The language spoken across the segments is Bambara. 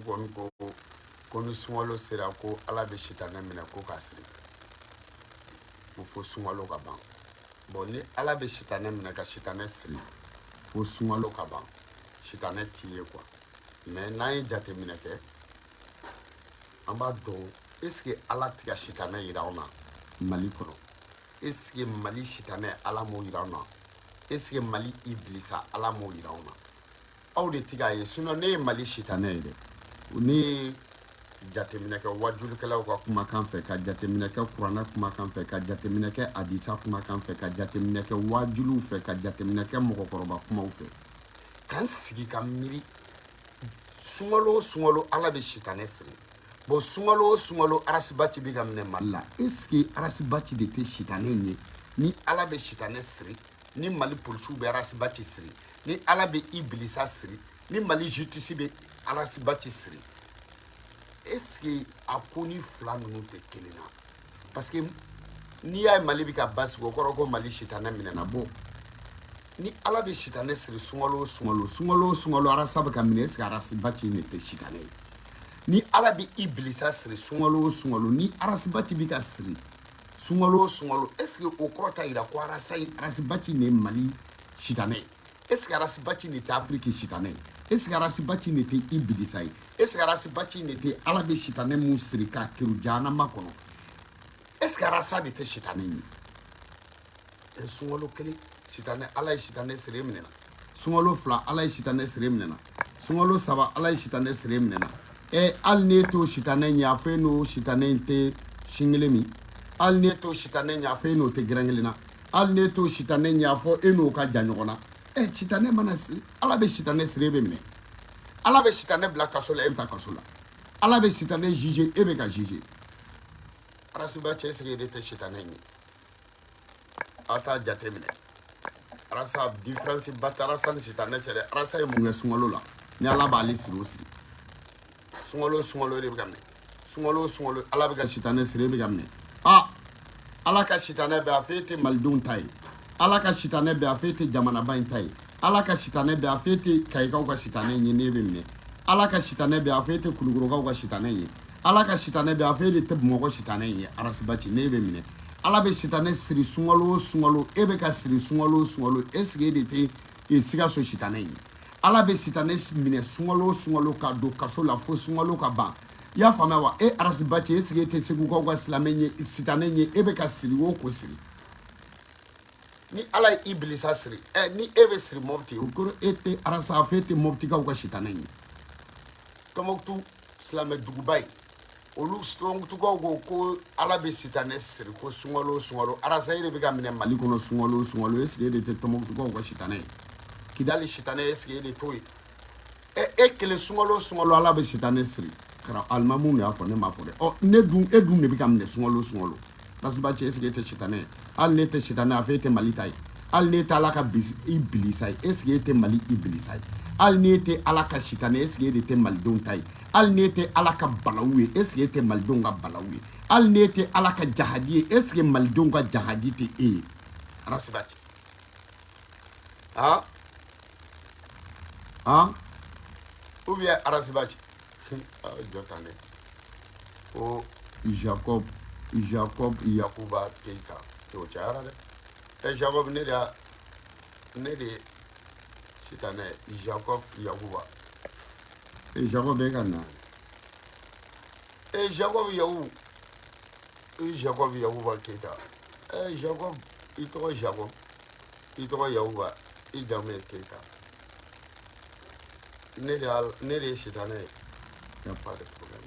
Kɔni ko ko ni sunkalo sera, ko Ala bɛ sitanɛ minɛ ko k'a siri, ko fo sunkalo ka ban. Bon, ni Ala bɛ sitanɛ minɛ ka sitanɛ siri fo sunkalo ka ban, sitanɛ t'i ye quoi. Mais n'an ye jateminɛ kɛ, an b'a dɔn, est ce que Ala tɛ ka sitanɛ yira anw na Mali kɔnɔ? Est ce que Mali sitanɛ, Ala m'o yira anw na? Est ce que Mali ibilisa, Ala m'o yira anw na? Aw de ti k'a ye. Sinon ne ye Mali sitanɛ ye dɛ. Ne ye jateminɛ kɛ wajulikɛlaw ka kumakan fɛ, ka jateminɛ kɛ kuranɛ kumakan fɛ, ka jateminɛ kɛ hadisa kumakan fɛ, ka jateminɛ kɛ wajuliw fɛ, ka jateminɛ kɛ mɔgɔkɔrɔba kumaw fɛ, ka n sigi ka miiri. Sunkalo o sunkalo, Ala bɛ sitanɛ siri. Bon, sunkalo o sunkalo, Ras Bath bɛ ka minɛ Mali la. Est ce que Ras Bath de tɛ sitanɛ in ye? Ni Ala bɛ sitanɛ siri, ni Mali polisiw bɛ Ras Bath siri, ni Ala bɛ ibilisa siri, ni Mali justice bɛ Ras Bath siri, est ce que a ko ni fila ninnu tɛ kelen na? Parce que n'i y'a ye Mali bɛ ka basigi, o kɔrɔ ko Mali sitanɛ minɛna. Bɔ, ni Ala bɛ sitanɛ siri sunkalo o sunkalo, sunkalo o sunkalo, Arasa bɛ ka minɛ, est ce que Ras Bath de tɛ sitanɛ ye? Ni Ala bɛ ibilisa siri sunkalo o sunkalo, ni Ras Bath bɛ ka siri sunkalo o sunkalo, est ce que o kɔrɔ t'a yira ko Arasa, Ras Bath de ye Mali sitanɛ ye? Est ce que Ras Bath de tɛ Afiriki sitanɛ ye? Est ce que Ras Bath de tɛ ibilisa ye? Est ce que Ras Bath de tɛ Ala bɛ sitanɛ mun siri k'a keru jahanama kɔnɔ? Est ce que Arasa de tɛ sitanɛ ye? Ɛ, sunkalo kelen, sitanɛ, Ala ye sitanɛ siri minɛna. Sunkalo fila, Ala ye sitanɛ siri minɛna. Sunkalo saba, Ala ye sitanɛ siri minɛna. Ɛ, hali n'e t'o sitanɛ ɲɛ, a fɔ e n'o sitanɛ in tɛ sin kelen min. Hali n'e t'o sitanɛ ɲɛ, a fɔ e n'o tɛ gɛrɛn kelen na. Hali n'e t'o sitanɛ ɲɛ, a fɔ e n'o ka jan ɲɔgɔn na. Ɛ, sitanɛ mana siri, Ala bɛ sitanɛ siri, e bɛ minɛ. Ala bɛ sitanɛ bila kaso la, e bɛ taa kaso la. Ala bɛ sitanɛ juger, e bɛ ka juger. Ras Bath, est-ce que e de tɛ sitanɛ ye? Aw t'a jate minɛ. Arasa, différence ba tɛ Arasa ni sitanɛ cɛ dɛ. Arasa ye mun kɛ sunkalo la ni Ala b'ale siri o siri? Sunkalo o sunkalo, e de bɛ ka minɛ. Sunkalo o sunkalo, Ala bɛ ka sitanɛ siri, e bɛ ka minɛ. A Ala ka sitanɛ bɛ a fɔ e tɛ malidenw ta ye. Ala ka sitanɛ bɛ a fɔ e tɛ jamanaba in ta ye. Ala ka sitanɛ bɛ a fɔ e tɛ kayikaw ka sitanɛ ye n'e bɛ minɛ. Ala ka sitanɛ bɛ a fɔ e tɛ kulukorokaw ka sitanɛ ye. Ala ka sitanɛ bɛ a fɔ e de tɛ Bamakɔ sitanɛ ye. Ras Bath, n'e bɛ minɛ, Ala bɛ sitanɛ siri sunkalo o sunkalo, e bɛ ka siri sunkalo o sunkalo, est ce que e de tɛ Sikaso sitanɛ ye? Ala bɛ sitanɛ minɛ sunkalo o sunkalo ka don kaso la fo sunkalo ka ban. I y'a faamuya wa? E Ras Bath, est ce que e tɛ Segukaw ka silamɛ ye, sitanɛ ye? E bɛ ka siri o ko siri. Ni Ala ye ibilisa siri, ɛ, ni e bɛ siri Mɔpti, o kɔrɔ e tɛ Arasa fɛ, e tɛ Mɔptikaw ka sitanɛ ye. Tɔnbɔkutu silamɛ duguba ye, olu Tɔnbɔkutukaw ko ko Ala bɛ sitanɛ siri ko sunkalo o sunkalo. Arasa, e de bɛ ka minɛ Mali kɔnɔ sunkalo o sunkalo, est ce que e de tɛ Tɔnbɔkutukaw ka sitanɛ ye? Kidali sitanɛ, est ce que e de t'o ye? Ɛ, e kelen, sunkalo o sunkalo, Ala bɛ sitanɛ siri. Kara alimamu de y'a fɔ, ne m'a fɔ dɛ. Ɔ, ne dun, e dun de bɛ ka minɛ sunkalo o sunkalo. Ras Bath, est ce que e tɛ sitanɛ ye? Hali ne tɛ sitanɛ, a fɔ e tɛ Mali ta ye. Hali ne tɛ Ala ka ibilisa ye, est ce que e tɛ Mali ibilisa ye? Hali ne tɛ Ala ka sitanɛ, est ce que e de tɛ malidenw ta ye? Hali ne tɛ Ala ka balawu ye, est ce que e tɛ malidenw ka balawu ye? Hali ne tɛ Ala ka jahadi ye, est ce que malidenw ka jahadi tɛ e ye? Ras Bath, han han, ou bien Ras Bath, jɔ tan dɛ. Ko Jacob, Jacob Yakuba Keita, o cayara dɛ. Ɛ, Jacob, ne de y'a, ne de ye sitanɛ Jacob Yakuba. E Jacob, e ka na. E Jacob Yaku, e Jacob Yakuba Keita. E Jacob, i tɔgɔ Jacob, i tɔgɔ Yakuba, i jamu ye Keita. Ne de y'a, ne de ye sitanɛ ye. Y a pas de problème,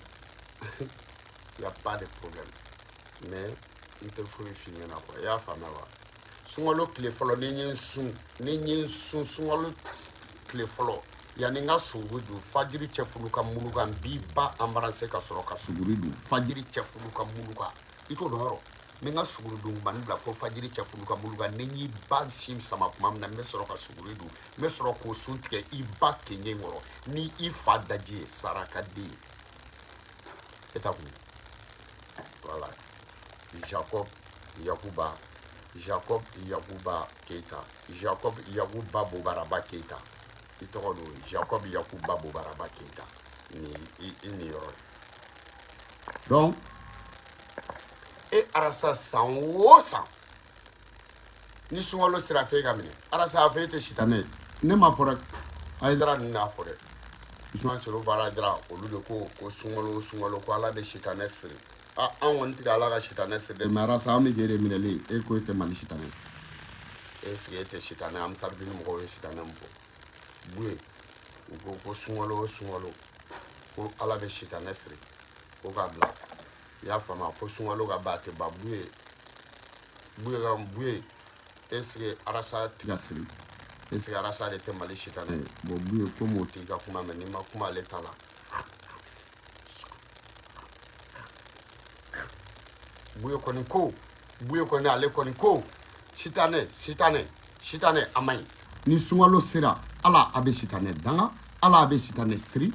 y a pas de problème, mais n tɛ foyi f'i ɲɛna quoi. I y'a faamuya wa? Sunkalo tile fɔlɔ, ni n ye n sun, ni n ye n sun sunkalo tile fɔlɔ, yanni n ka suguri dun, fajiri cɛ fulu ka muluka, n b'i ba embrasser ka sɔrɔ ka suguri dun. Fajiri cɛ fulu ka muluka, i t'o dɔn yɔrɔ? N bɛ n ka suguri dun bani bila fo fajiri cɛ fulu ka muluka. Ni n y'i ba sin sama tuma min na, n bɛ sɔrɔ ka suguri dun, n bɛ sɔrɔ k'o sun tigɛ i ba kengen kɔrɔ ni i fa daji ye, saraka den ye. E ta kun, voilà. Jacob Yakuba, Jacob Yakuba Keita, Jacob Yakuba Bobaraba Keita, i tɔgɔ don Jacob Yakuba Bobaraba Keita. Nin i nin yɔrɔ ye. Donc e Arasa, san o san ni sunkalo sera, f'e ka minɛ. Arasa, a fɔ e tɛ sitanɛ ye. Ne ma fɔ dɛ, Ayidara ninnu y'a fɔ dɛ. Usman Serofa, Ayidara, olu de ko ko sunkalo o sunkalo, ko Ala bɛ sitanɛ siri. A an kɔni tɛ Ala ka sitanɛ siri dɛ, mais Arasa, an bɛ k'e de minɛlen. E ko e tɛ Mali sitanɛ ye, est ce que e tɛ sitanɛ? Ansardini mɔgɔw ye sitanɛ min fɔ Buye, u ko ko sunkalo o sunkalo, ko Ala bɛ sitanɛ siri ko k'a bila. I y'a faamu? Fo sunkalo ka ban, a tɛ ban. Buye, Buye ka Buye, est ce que Arasa tɛ ka siri? Est ce que Arasa de tɛ Mali sitanɛ ye? Bon, Buye, komi o t'i ka kuma mɛn, n'i ma kuma ale ta la. Buye kɔni ko, Buye kɔni, ale kɔni ko sitanɛ, sitanɛ, sitanɛ a man ɲi. Ni sunkalo sera, Ala a bɛ sitanɛ danga, Ala a bɛ sitanɛ siri.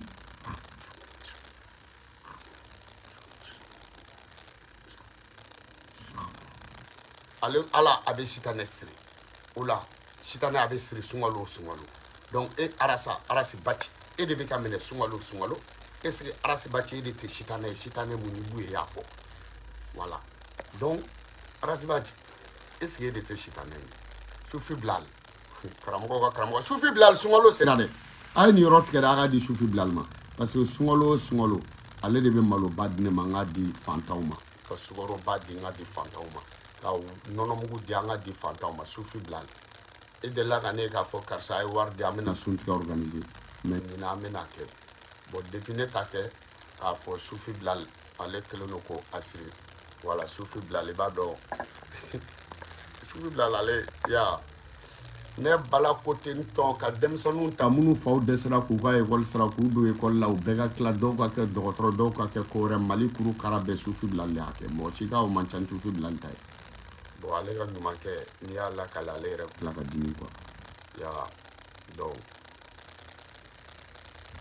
Ale Ala a bɛ sitanɛ siri o la, sitanɛ a bɛ siri sunkalo o sunkalo. Donc e Arasa, Arasi Baci, e de bɛ ka minɛ sunkalo o sunkalo. Est ce que Arasi Baci, e de tɛ sitanɛ ye? Sitanɛ mun ni Buye y'a fɔ, voilà. Donc Arasi Baci, est ce que e de tɛ sitanɛ ye? Sufi Bilal, karamɔgɔ ka karamɔgɔ Sufi Bilal, sunkalo sera dɛ. A ye nin yɔrɔ tigɛ dɛ, a k'a di Sufi Bilal ma, parce que sunkalo o sunkalo, ale de bɛ maloba di ne ma, n k'a di fantanw ma, ka sukaroba di, n k'a di fantanw ma, ka nɔnɔmugu di, an k'a di fantanw ma. Sufi Bilal, e delila ka ne k'a fɔ karisa a ye wari di, an bɛna suntigɛ organiser, mais ɲinan an bɛna kɛ. Bon, depuis ne ta kɛ k'a fɔ Sufi Bilal, ale kɛlen don ko a siri. Voilà, Sufi Bilal, i b'a dɔn, Sufi Bilal, ale ya ne bala ko tɛ n tɔn ka denmisɛnninw ta minnu faw dɛsɛra k'u ka ekɔli sara, k'u don ekɔli la, u bɛɛ ka tila, dɔw ka kɛ dɔgɔtɔrɔ, dɔw ka kɛ ko wɛrɛ. Mali kuru kara bɛɛ, Sufi Bilal de y'a kɛ. Mɔgɔ si ka o man ca ni Sufi Bilal ta ye. Bon, ale ka ɲuman kɛ, n'i y'a lakale, ale yɛrɛ tila ka dimi quoi. Ya donc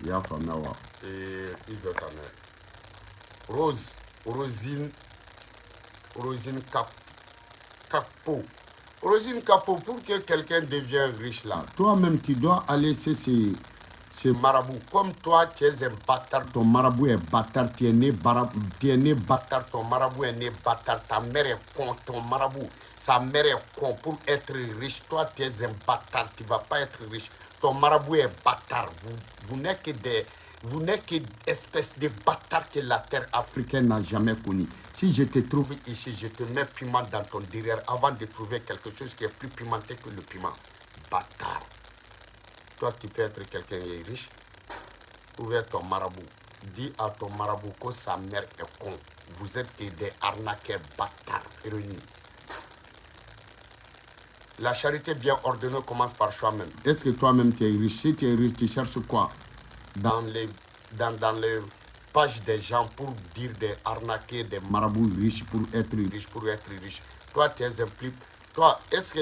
i y'a faamuya wa? Ee, i jɔ tan dɛ. Rose, Rosine, Rosine Cap, Capo. Rosine Capo, pour que quelqu'un devienne riche là, toi-même tu dois aller chez ce marabout. Comme toi, tu es un bâtard, ton marabout est bâtard, tu es né, tu es né bâtard, ton marabout est né bâtard, ta mère est con, ton marabout, sa mère est con. Pour être riche, toi tu es un bâtard, tu vas pas être riche. Ton marabout est bâtard. Vous, vous n'êtes que des, vous n'êtes que espèce de bâtard que la terre africaine n'a jamais connu. Si je te trouve ici, je te mets piment dans ton derrière avant de trouver quelque chose qui est plus pimenté que le piment. Bâtard. Toi, tu peux être quelqu'un qui est riche. Ouvert ton marabout. Dis à ton marabout que sa mère est con. Vous êtes des arnaqueurs bâtards réunis. La charité bien ordonnée commence par soi-même. Est-ce que toi-même tu es riche? Si tu es riche, tu cherches quoi dans les pages des gens pour dire des arnaquer des marabouts riches pour être riche, pour être riche? Toi, tu es un plus. Toi, est-ce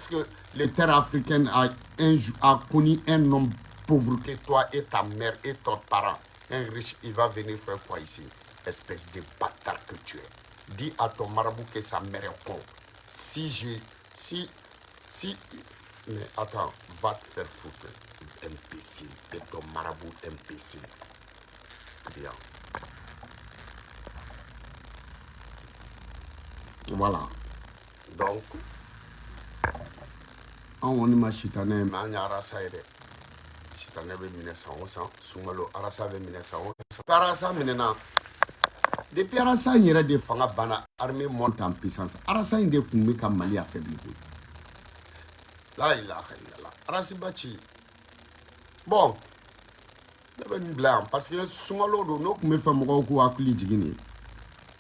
que les terres africaines a connu un homme pauvre que toi et ta mère et ton parent? Un riche, il va venir faire quoi ici? Espèce de bâtard que tu es. Dis à ton marabout que sa mère est con. Si je... Si... Si... Mais attends, va te faire foutre, imbécile. Et ton marabout imbécile. Bien. Voilà. Donc, an kɔni ma sitanɛ, mais an ye Arasa ye dɛ. Sitanɛ bɛ minɛ san o san sunkalo, Arasa bɛ minɛ san o san. Arasa minɛna depuis Arasa in yɛrɛ de fanga banna, armée monte en puissance. Arasa in de tun bɛ ka Mali affaibli koyi. La ilaha illallah. Arasi Baci. Bon, ne bɛ nin bila yan parce que sunkalo don, n'o tun bɛ fɛ mɔgɔw k'u hakili jigin nin.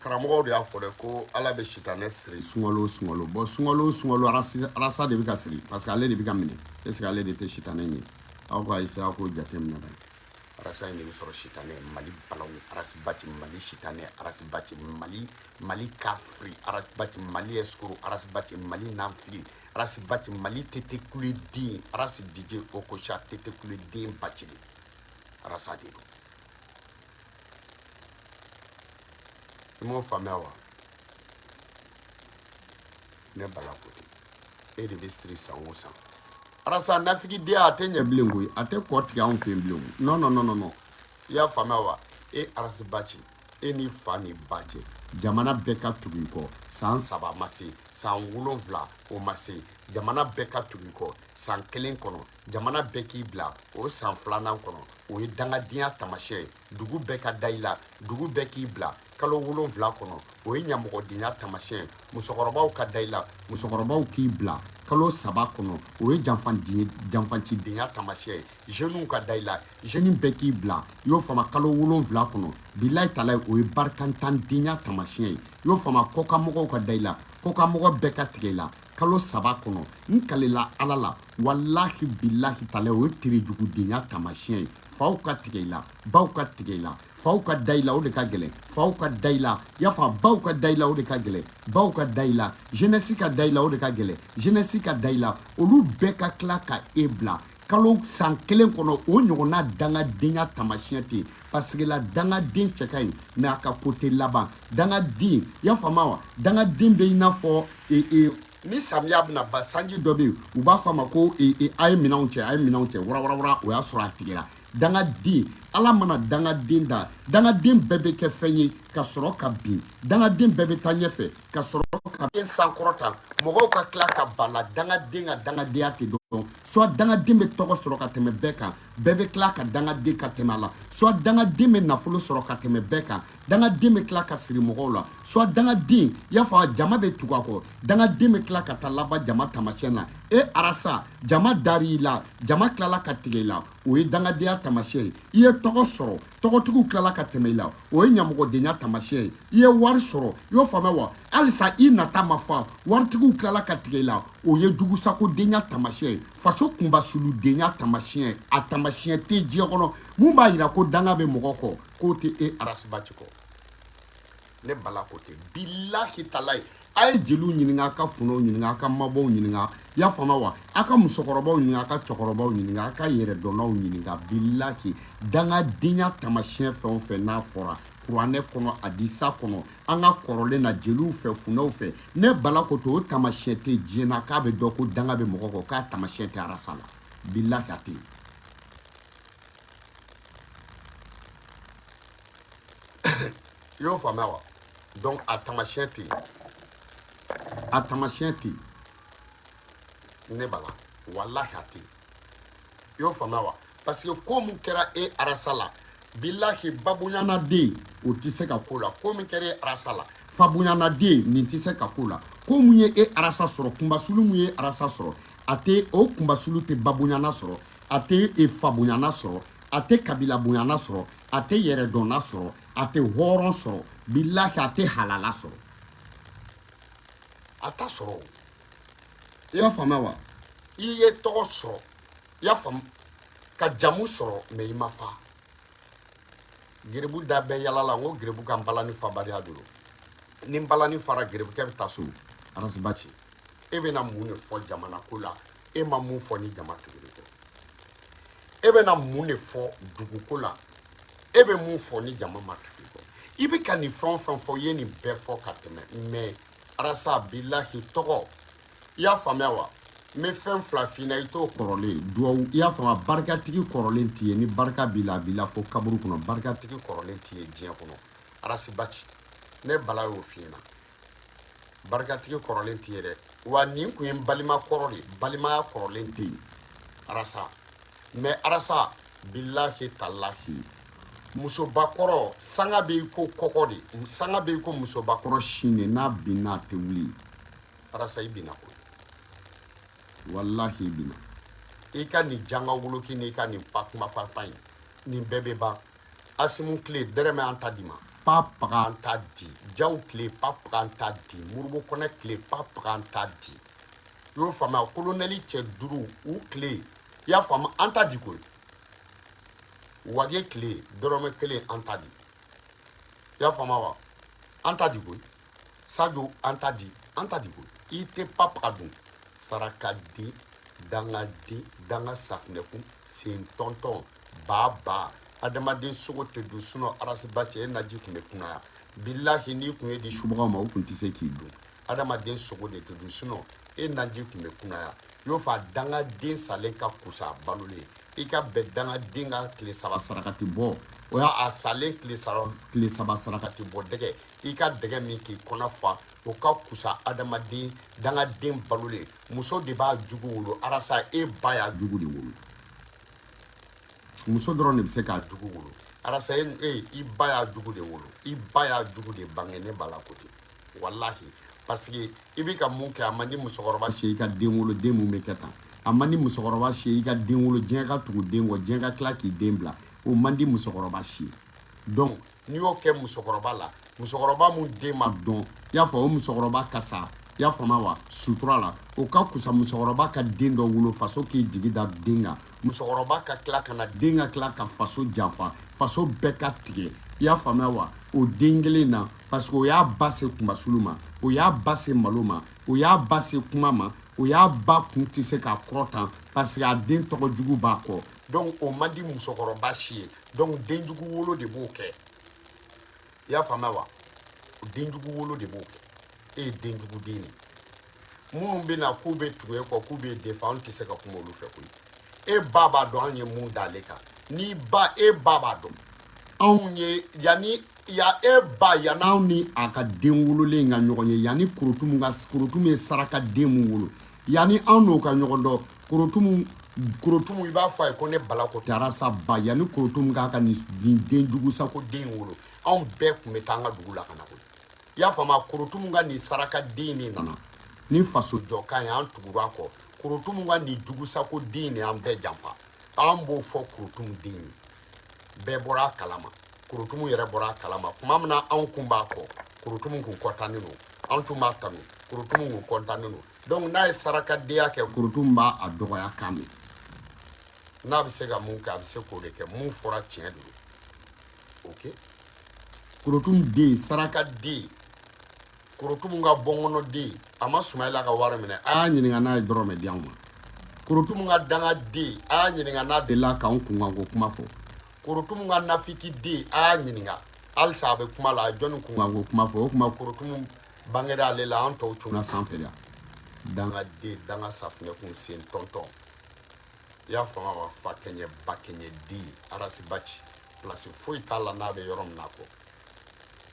Karamɔgɔw de y'a fɔ dɛ ko Ala bɛ sitanɛ siri sunkalo o sunkalo. Bon, sunkalo o sunkalo, Arasa de bɛ ka siri parce que ale de bɛ ka minɛ. Est ce que ale de tɛ sitanɛ ye? Aw ka essayer aw k'o jateminɛ ban. Arasa in de bɛ sɔrɔ sitanɛ Mali balawu. Arasi Baci Mali sitanɛ, Arasi Baci Mali, Mali kafiri, Arasi Baci Mali escroc, Arasi Baci Mali nanfili, Arasi Baci Mali tete kule den, Arasi DJ Okocha tete kule den Bacili. Arasa de don. I m'o faamuya wa? Ne bala ko ten, e de bɛ siri san o san. Arasa nafigiden, a tɛ ɲɛ bilen koyi, a tɛ kɔ tigɛ anw fɛ yen bilen. Non, non, non, non, non. I y'a faamuya wa? E Ras Bath, e ni fa ni ba cɛ, jamana bɛɛ ka tugu i kɔ san 3 ma se, san 7 o ma se, jamana bɛɛ ka tugu i kɔ san 1 kɔnɔ, jamana bɛɛ k'i bila o san 2nan kɔnɔ, o ye dangadenya taamasiyɛn ye. Dugu bɛɛ ka da i la, dugu bɛɛ k'i bila kalo 7 kɔnɔ, o ye ɲamɔgɔdenya taamasiyɛn ye. Musokɔrɔbaw ka da i la, musokɔrɔbaw k'i bila kalo 3 kɔnɔ, o ye janfancidenya taamasiyɛn ye. Jeunes ka da i la, jeune bɛɛ k'i bila, i y'o faamu, kalo 7 kɔnɔ, bilayi talayi, o ye barikantandenya taamasiyɛn ye. I y'o faamu, kɔkanmɔgɔw ka da i la, kɔkanmɔgɔ bɛɛ ka tigɛ i la kalo 3 kɔnɔ. N kalela Ala la, walahi bilahi talayi, o ye terejugudenya taamasiyɛn ye. Faw ka tigɛ i la, baw ka tigɛ i la, faw ka da i la, o de ka gɛlɛn. Faw ka da i la, i y'a faamu, baw ka da i la, o de ka gɛlɛn. Baw ka da i la, jeunesse ka da i la, o de ka gɛlɛn. Jeunesse ka da i la, olu bɛɛ ka tila ka e bila kalo san 1 kɔnɔ, o ɲɔgɔnna dangadenya taamasiyɛn tɛ yen. Parce que la dangaden cɛ ka ɲi, mais a ka ko tɛ laban. Dangaden, i y'a faamu wa? Dangaden bɛ i n'a fɔ ni samiya bɛna ban, sanji dɔ bɛ yen, u b'a fɔ a ma ko a ye minɛnw cɛ, a ye minɛnw cɛ, warawarawara, o y'a sɔrɔ a tigɛra. Dangaden, Ala mana dangaden da, dangaden bɛɛ bɛ kɛ fɛn ye ka sɔrɔ ka bin, dangaden bɛɛ bɛ taa ɲɛfɛ ka sɔrɔ ka den sankɔrɔta, mɔgɔw ka tila ka ban la. Dangaden ka dangadenya tɛ dɔn. Soit dangaden bɛ tɔgɔ sɔrɔ ka tɛmɛ bɛɛ kan, bɛɛ bɛ tila ka dangaden ka tɛmɛ a la. Soit dangaden bɛ nafolo sɔrɔ ka tɛmɛ bɛɛ kan, dangaden bɛ tila ka siri mɔgɔw la. Soit dangaden, i y'a fɔ, jama bɛ tugu a kɔ, dangaden bɛ tila ka taa laban jama taamasiyɛn na. E Arasa, jama dar'i la, jama tilala ka tigɛ i la, o ye dangadenya taamasiyɛn ye. I ye tɔgɔ sɔrɔ, tɔgɔtigiw tilala ka tɛmɛ i la, o ye ɲamɔgɔdenya taamasiyɛn ye. I ye wari sɔrɔ, i y'o faamuya wa? Halisa i nata ma fa, waritigiw tilala ka tigɛ i la, o ye jugusakodenya taamasiyɛn ye, faso kunbasuludenya taamasiyɛn. A taamasiyɛn tɛ diɲɛ kɔnɔ mun b'a yira ko danga bɛ mɔgɔ kɔ, k'o tɛ e Ras Bath kɔ. Ne Bala ko ten, bilahi talayi. A ye jeliw ɲininka, a ka funɛw ɲininka, a ka mabɔw ɲininka, i y'a faamuya wa? A ka musokɔrɔbaw ɲininka, a ka cɛkɔrɔbaw ɲininka, a ka yɛrɛdɔnnaw ɲininka. Bilahi, dangadenya taamasiyɛn fɛn o fɛn n'a fɔra kuranɛ kɔnɔ, hadisa kɔnɔ, an ka kɔrɔlen na, jeliw fɛ, funɛw fɛ, ne Bala ko ten, o taamasiyɛn tɛ diɲɛ na k'a bɛ dɔn ko danga bɛ mɔgɔ kɔ, k'a taamasiyɛn tɛ Arasa la. Bilahi, a tɛ yen. I y'o faamuya wa? Donc a taamasiyɛn tɛ yen, a taamasiyɛn tɛ yen. Ne Bala, walahi, a tɛ yen. I y'o faamuya wa? Parce que ko mun kɛra e Arasa la, bilahi, babonyana den o tɛ se ka ko la. Ko min kɛra e Arasa la, fabonyana den nin tɛ se ka ko la. Ko mun ye e Arasa sɔrɔ, kunbasulu mun ye Arasa sɔrɔ, a tɛ o kunbasulu tɛ babonyana sɔrɔ, a tɛ e fabonyana sɔrɔ, a tɛ kabila bonyana sɔrɔ, a tɛ yɛrɛdɔnna sɔrɔ, a tɛ hɔrɔn sɔrɔ, bilahi, a tɛ halala sɔrɔ, a t'a sɔrɔ. I y'a faamuya wa? I ye tɔgɔ sɔrɔ, i y'a faamu, ka jamu sɔrɔ, mais i ma fa. Gerebu da bɛɛ yala la, n ko gerebu ka nbalani fabaliya de don. Ni nbalani fara, gerebukɛ bɛ taa so. Ras Bath, e bɛna mun de fɔ jamana ko la? E ma mun fɔ ni jama tuguni kɔ? E bɛna mun de fɔ duguko la? E bɛ mun fɔ ni jama ma tugu kɔ? I bɛ ka nin fɛn o fɛn fɔ, i ye nin bɛɛ fɔ ka tɛmɛ, mais Arasa, bilahi, tɔgɔ, i y'a faamuya wa? N bɛ fɛn fila f'i ɲɛna, i t'o kɔrɔlen duwawu, i y'a faamuya, barikatigi kɔrɔlen t'i ye. Ni barika b'i la, a b'i la fo kaburu kɔnɔ. Barikatigi kɔrɔlen t'i ye diɲɛ kɔnɔ. Ras Bath, ne Bala y'o f'i ɲɛna, barikatigi kɔrɔlen t'i ye dɛ. Wa nin kun ye n balima kɔrɔ de ye, balimaya kɔrɔlen tɛ yen Arasa. Mais Arasa, bilahi talahi, musobakɔrɔ sanga bɛ i ko kɔkɔ de, sanga bɛ i ko musobakɔrɔ sin de, n'a binna a tɛ wuli. Arasa, i binna koyi, walahi, i binna. I ka nin janga woloki n'i ka nin pa kuma pa in, nin bɛɛ bɛ ban. Asimu tile dɛrɛmɛ an ta di ma, pa paga an ta di. Jaw tile, pa paga an ta di. Moribo Kɔnɛ tile, pa paga an ta di. I y'o faamuya? Kolonɛli cɛ 5 u tile, i y'a faamu, an ta di koyi. Wage tile dɔrɔmɛ 1 an ta di. I y'a faamuya wa? An ta di koyi. Sajo, an ta di, an ta di koyi. I tɛ pa paga dun. Saraka den, danga den, danga safinɛkun sen tɔntɔn ba ba, adamaden sogo tɛ dun. Sinɔn Ras Bath, e naji tun bɛ kunnaya. Bilahi, n'i kun ye di subagaw ma, u kun tɛ se k'i dun. Adamaden sogo de tɛ dun, sinɔn e naji tun bɛ kunnaya. I y'o fɔ, a dangaden salen ka kusa a balolen ye. I ka bɛn dangaden ka tile saba sarakati bɔ, o y'a salen tile saba sarakati bɔ dɛgɛ, i ka dɛgɛ min k'i kɔnɔ fa, o ka kusa adamaden dangaden balolen. Muso de b'a jugu wolo. Arasa, e ba y'a jugu de wolo. Muso dɔrɔn de bɛ se k'a jugu wolo. Arasa, e i ba y'a jugu de wolo, i ba y'a jugu de bange. Ne b'a la ko ten, walahi, parce que i bɛ ka mun kɛ, a man di musokɔrɔba si i ka den wolo. Den mun bɛ kɛ tan, a man di musokɔrɔba si i ka den wolo, diɲɛ ka tugu den kɔ, diɲɛ ka tila k'i den bila, o man di musokɔrɔba si ye. Donc n'i y'o kɛ musokɔrɔba la, musokɔrɔba mun den ma dɔn, i y'a fɔ, o musokɔrɔba ka sa, i y'a faamu wa, sutura la, o ka kusa musokɔrɔba ka den dɔ wolo, faso k'i jigi da den kan, musokɔrɔba ka tila ka na den ka tila ka faso janfa, faso bɛɛ ka tigɛ, i y'a faamuya wa, o den kelen na, parce que o y'a ba se kunmasulu ma, o y'a ba se malo ma, o y'a ba se kuma ma, o y'a ba kun tɛ se k'a kɔrɔtan, parce que a den tɔgɔ jugu b'a kɔ. Donc o man di musokɔrɔba si ye. Donc denjugu wolo de b'o kɛ, i y'a faamuya wa? Denjugu wolo de b'o kɛ. E ye denjugu den de ye. Minnu bɛ na k'u bɛ tugu e kɔ, k'u bɛ defa, anw tɛ se ka kuma olu fɛ koyi. E ba b'a dɔn anw ye mun d'ale kan. N'i ba, e ba b'a dɔn anw ye yanni ya e ba, yanni anw ni a ka den wololen ka ɲɔgɔn ye, yanni Korotumu ka, Korotumu ye saraka den mun wolo, yanni anw n'o ka ɲɔgɔn dɔn. Korotumu, Korotumu, i b'a fɔ a ye ko ne bala ko tɛ. Arasa ba, yanni Korotumu k'a ka nin den jugu sako den wolo, anw bɛɛ tun bɛ taa an ka dugu la ka na koyi, i y'a faamu? Korotumu ka nin saraka den de nana ni faso jɔkan ye, an tugura a kɔ. Korotumu ka nin jugu sako den de y'an bɛɛ janfa. An b'o fɔ Korotumu den ye, bɛɛ bɔra a kalama. Korotumu yɛrɛ bɔra a kalama tuma min na anw kun b'a kɔ, Korotumu kun kɔntannen don, an tun b'a tanu, Korotumu kun kɔntannen don. Donc n'a ye sarakadenya kɛ, Korotumu b'a a dɔgɔya kan mɛn. N'a bɛ se ka mun kɛ, a bɛ se k'o de kɛ. Mun fɔra, tiɲɛ de don. Ok, Korotumu den, saraka den, Korotumu ka bɔnkɔnɔ den, a ma Sumayila ka wari minɛ, a y'a ɲininka n'a ye dɔrɔmɛ di anw ma. Korotumu ka danga den, a y'a ɲininka n'a delila k'anw kunkanko kuma fɔ. Korotumu ka nafiki den, a y'a ɲininka halisa a bɛ kuma la, a ye jɔnni kunkanko kuma fɔ? O tuma Korotumu bangera ale la, an tɔw cunna sanfɛ de. Danga den, danga safunɛ kun sen tɔntɔn, i y'a faamu wa? Fa kɛɲɛ ba kɛɲɛ den, arasibaci place foyi t'a la n'a bɛ yɔrɔ min na kɔ,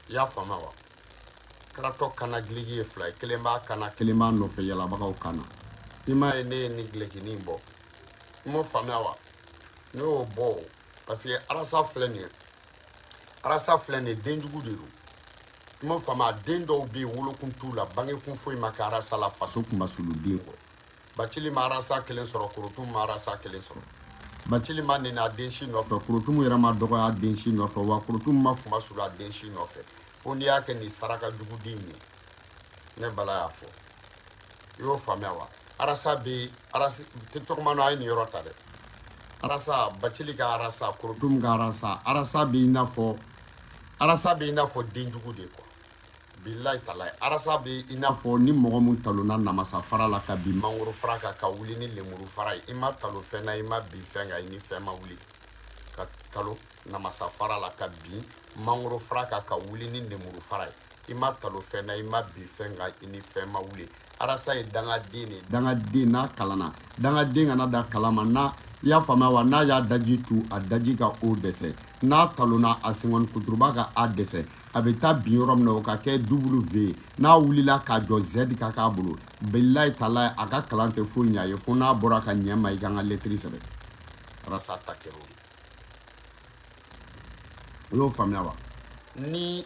i y'a faamu wa? Karatɔ kana gileki ye fila ye, kelen b'a kana, kelen b'a nɔfɛ yalabagaw kana. I m'a ye ne ye nin gilekinin bɔ, i m'o faamuya wa? Ne y'o bɔ o parce que arasa filɛ nin ye, arasa filɛ nin ye, denjugu de don, i m'o faamuya? Den dɔw bɛ yen, wolokun t'u la, bangekun foyi ma kɛ arasa la, faso kunmasulu den kɔ. Bacili ma arasa kelen sɔrɔ, Korotumu ma arasa kelen sɔrɔ. Bacili ma neni a den si nɔfɛ, Korotumu yɛrɛ ma dɔgɔya a den si nɔfɛ wa, Korotumu ma kunmasulu a den si nɔfɛ, fo n'i y'a kɛ nin saraka juguden ye. Ne bala y'a fɔ, i y'o faamuya wa? Arasa bɛ arasa tɔgɔma, a ye nin yɔrɔ ta dɛ. Arasa, Bacili ka arasa, Korotumu ka arasa, arasa bɛ i n'a fɔ, arasa bɛ i n'a fɔ denjugu de quoi. Bilayi talayi, arasa bɛ i n'a fɔ ni mɔgɔ mun talonna namasa fara la ka bin mangoro fara kan, ka wuli ni lemuru fara ye. I ma talo fɛn na, i ma bin fɛn kan, i ni fɛn ma wuli. Ka talo namasa fara la ka bin mangoro fara kan, ka wuli ni lemuru fara ye, i ma talo fɛn na, i ma bin fɛn kan, i ni fɛn ma wuli. Arasa ye dangaden de. Dangaden n'a kalanna, dangaden kana da kalan ma n'a i y'a faamuya wa? N'a y'a daji tu, a daji ka o dɛsɛ, n'a talonna, a senkɔni kuturuba ka a dɛsɛ, a bɛ taa bin yɔrɔ min na, o ka kɛ W, n'a wulila k'a jɔ Z ka k'a bolo. Bilayi talayi, a ka kalan tɛ foyi ɲɛ a ye fo n'a bɔra ka ɲɛ ma i ka n ka lɛtiri sɛbɛn. Arasa ta kɛra o ye, i y'o faamuya wa? Ni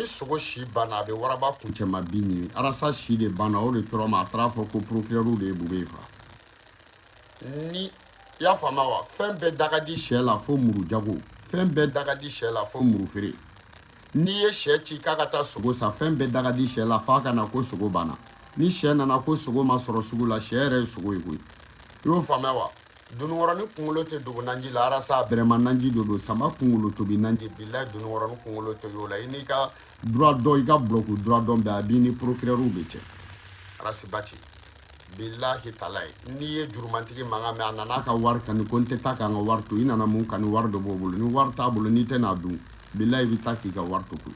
sogo si banna, a bɛ waraba kuncɛma bin ɲini. Arasa si de banna, o de tora ma, a taara fɔ ko procureur de ye Bube faga. Ni i y'a faamuya wa? Fɛn bɛɛ da ka di sɛ la fo muru jago, fɛn bɛɛ da ka di sɛ la fo muru feere. N'i ye sɛ ci k'a ka taa sogo san, fɛn bɛɛ da ka di sɛ la f'a ka na ko sogo banna. Ni sɛ nana ko sogo ma sɔrɔ sugu la, sɛ yɛrɛ ye sogo ye koyi, i y'o faamuya wa? Dununkɔrɔnin kunkolo tɛ dogo naji la. Arasa bɛrɛma naji dɔ don, sama kunkolo tobi naji. Bilayi, dununkɔrɔnin kunkolo tɛ y'o la. I n'i ka droit dɔn, i ka bulɔku droit dɔn bɛɛ, a b'i ni procureur de cɛ. Arasibaci, bilahi talayi, n'i ye jurumantigi mankan mɛn, a nana ka wari kani ko n tɛ taa k'an ka wari to, i nana mun kani? Wari dɔ b'o bolo, ni wari t'a bolo, n'i tɛ n'a dun, bilayi, i bɛ taa k'i ka wari to koyi.